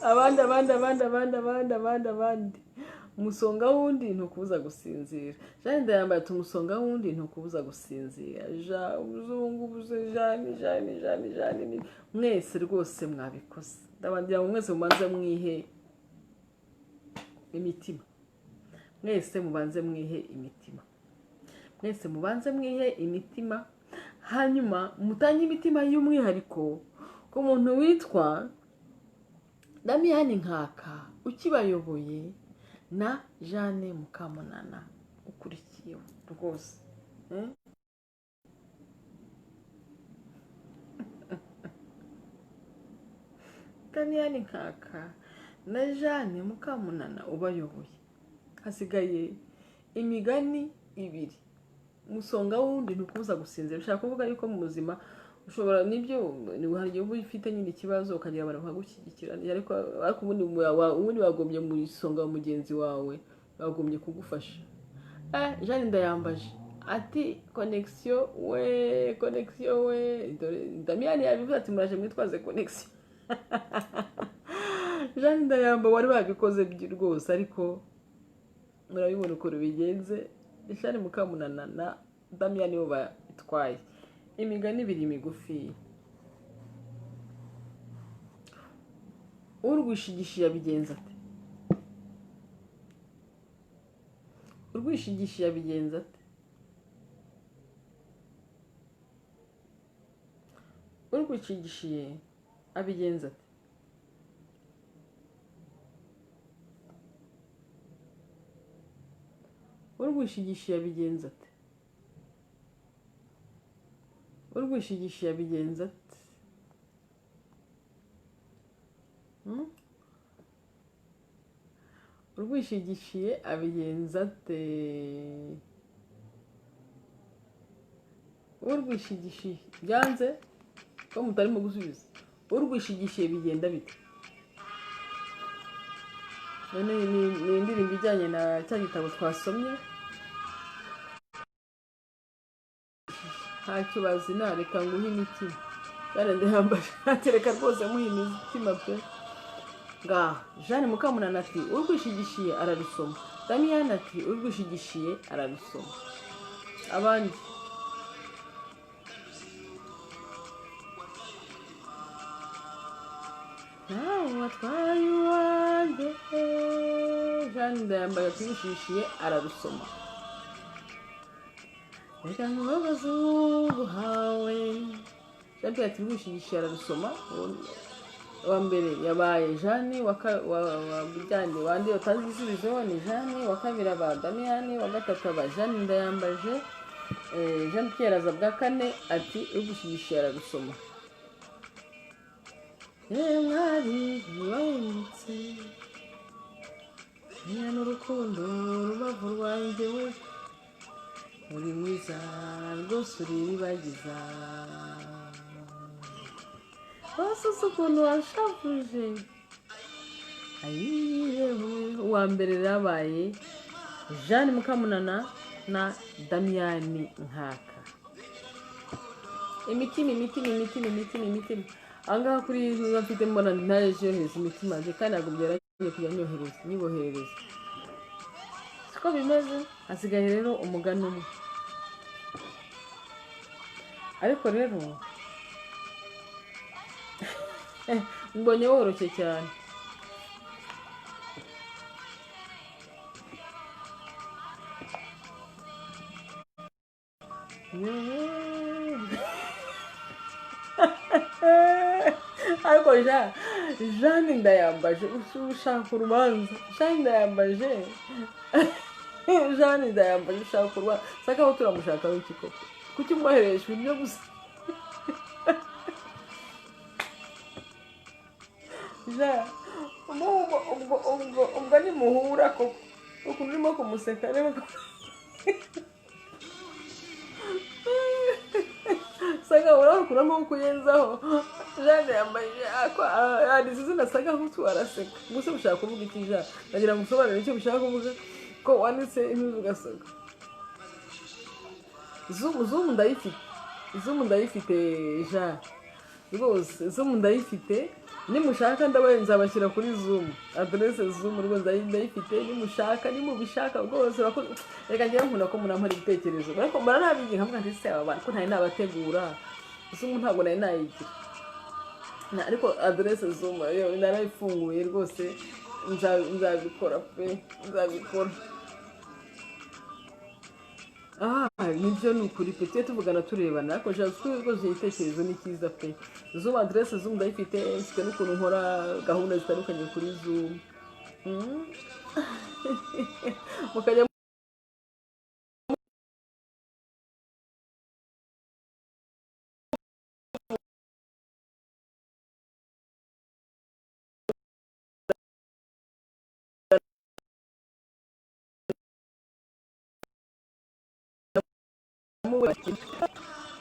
Abandi, abandi, abandi, abandi, abandi, abandi, abandi. Umusonga w'undi ntukubuza gusinzira. Jeanne Ndayambaye ati umusonga w'undi ntukubuza gusinzira. Ja uzungu buze Jeanne, Jeanne, Jeanne, Jeanne, ni mwese rwose mwabikoze. Ndabangira ngo mwese mubanze mwihe imitima, mwese mubanze mwihe imitima, mwese mubanze mwihe imitima. Hanyuma mutange imitima y'umwihariko ku muntu witwa Damiyani Nkaka ukibayoboye na Jeanne Mukamunana ukurikiyeho rwose. Eh? Damiyani Nkaka na Jeanne Mukamunana ubayoboye. Hasigaye imigani ibiri. Umusonga w'undi ntukubuza gusinzira, bishaka kuvuga yuko mu buzima ushobora, nibyo, hari igihe uba ufite nyine ikibazo ukagira abantu bakagushyigikira, ariko ubundi wagombye mu isonga wa mugenzi wawe, bagombye kugufasha. Jeanne Ndayambaje ati connexion we, connexion we. Dore Damiyani yabivuze ati muraje mwitwaze connexion. Jeanne Ndayamba wari wabikoze rwose, ariko murabibona ukuntu bigenze. Jeanne Mukamunana na Damiyani bo batwaye. Imigani ibiri migufi. Urwishigishiye abigenza ate? Urwishigishiye abigenza ate? Urwishigishiye abigenza ate? Urwishigishiye abigenza ate? Urwishigishiye abigenza ate? Hmm? Urwishigishiye abigenza ate? Urwishigishiye, byanze ko mutarimo gusubiza. Urwishigishiye bigenda bite? None ni indirimbo ijyanye na cya gitabo twasomye. Ntacyo bazina, reka nguhe imitima. Jeanne Ndayambaje atereka rwose muha imitima pe. Ngaha Jeanne Mukamunana ati urwishigishiye ararusoma. Damiyani ati urwishigishiye ararusoma. Abandi nawe watwaye uwanjye. Jeanne Ndayambaje ati urwishigishiye ararusoma. Reka nkubabaze ubuhawe. Jean Pierre ati urwishigishiye ararusoma. Uwa mbere yabaye Jeanne, wa Bijyane wandi watanze igisubizo ni Jeanne, wa kabiri aba Damiyani, wa gatatu aba Jeanne Ndayambaje. Jean Pierre aza bwa kane ati urwishigishiye ararusoma. Mwari wahindutse niba n'urukundo rubavu rwanjye we, uri mwiza rwose uriribagiza, rwose uzi ukuntu washavuje. Ayiyewe, uwa mbere yabaye Jeanne Mukamunana na Damiyani Nkaka. Imitima, imitima, imitima, imitima, imitima. Ahangaha kuri niba mfite mbona ntaje yohereza imitima yanjye, kandi ntabwo byaragiye kujya nyohereza nyiboherereza, siko bimeze. Hasigaye rero umugani umwe, ariko rero mbonye woroshye cyane. Ariko Jeanne Ndayambaje ushaka urubanza. Jeanne Ndayambaje, Jeanne Ndayambaje ushaka urubanza. Saka aho turamushaka w'iki koko? Kuki umwoherereje ibyo gusa? Jean, ubwo ubwo ubwo ubwo nimuhura koko, ukuntu urimo kumuseka reba ko saga urakuramo kuyenzaho. Jeanne yambaye yanditse izina saga hutu araseka. Gusa ushaka kuvuga iki Jean? Ndagira ngo usobanure icyo ushaka kuvuga ko wanditse intuzi ugaseka. Zoom ndayifite, Zoom ndayifite Jean, rwose Zoom ndayifite. Nimushaka ndabaye nzabashyira kuri Zoom, aderese Zoom rwose ndayifite. Nimushaka, nimubishaka rwose. Reka njyewe nkunda ko munampara ibitekerezo, ariko mbona nabigira nkavuga nti se aba bantu ko ntari nabategura Zoom, ntabwo nari nayigira. Ariko aderese Zoom yo narayifunguye rwose, nzabikora pe, nzabikora. Nibyo ni ukuri pe, tujye tuvugana turebana. Ariko Jean, rwose igitekerezo ni cyiza pe. Zoom aderese Zoom ndayifite, mfite n'ukuntu nkora gahunda zitandukanye kuri Zoom. Mukajya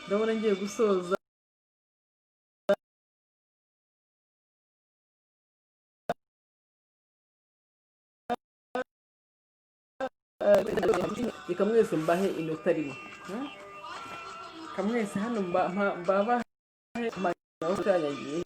ndabona ngiye gusoza. Reka mwese mbahe inota rimwe. Reka mwese hano mbabahe amanota yagiye.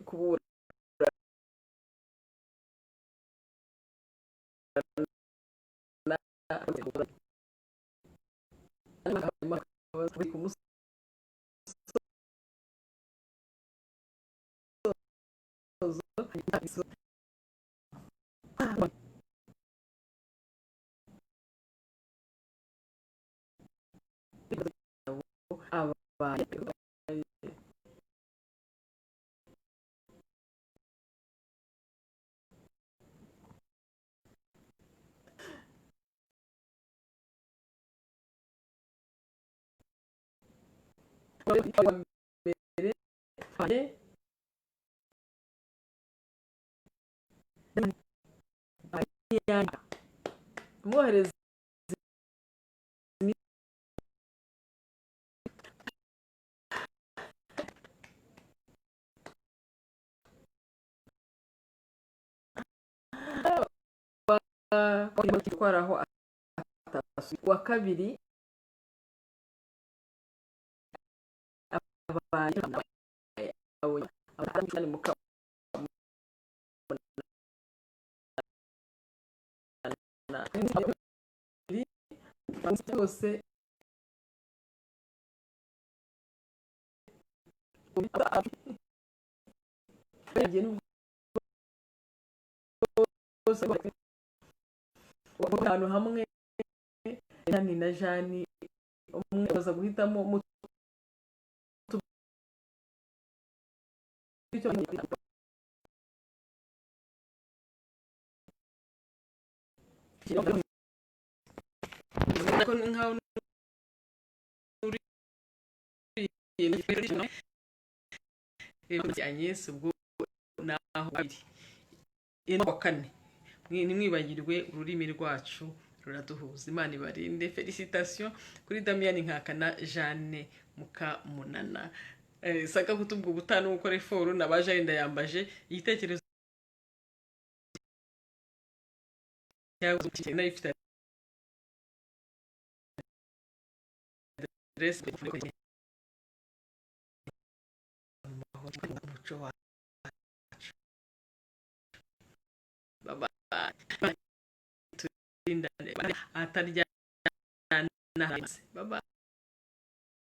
Kubura kubura ku musozo. Abaye Mbere mwohereza gutwaraho wa kabiri abaye bose ahantu hamwe Jani na Jani umwe aza guhitamo mu Agnes ubwo naho iri wa kane. Ntimwibagirwe ururimi rwacu ruraduhuza. Imana ibarinde. Félicitations kuri Damiyani Nkaka na Jeanne Mukamunana. Saka kutubwa ubutaha no gukora effort na ba Jeanne Ndayambaje igitekerezo cyawe nayo ifite adresse umuco wacu. Bye bye, turindane ataryana. Bye bye.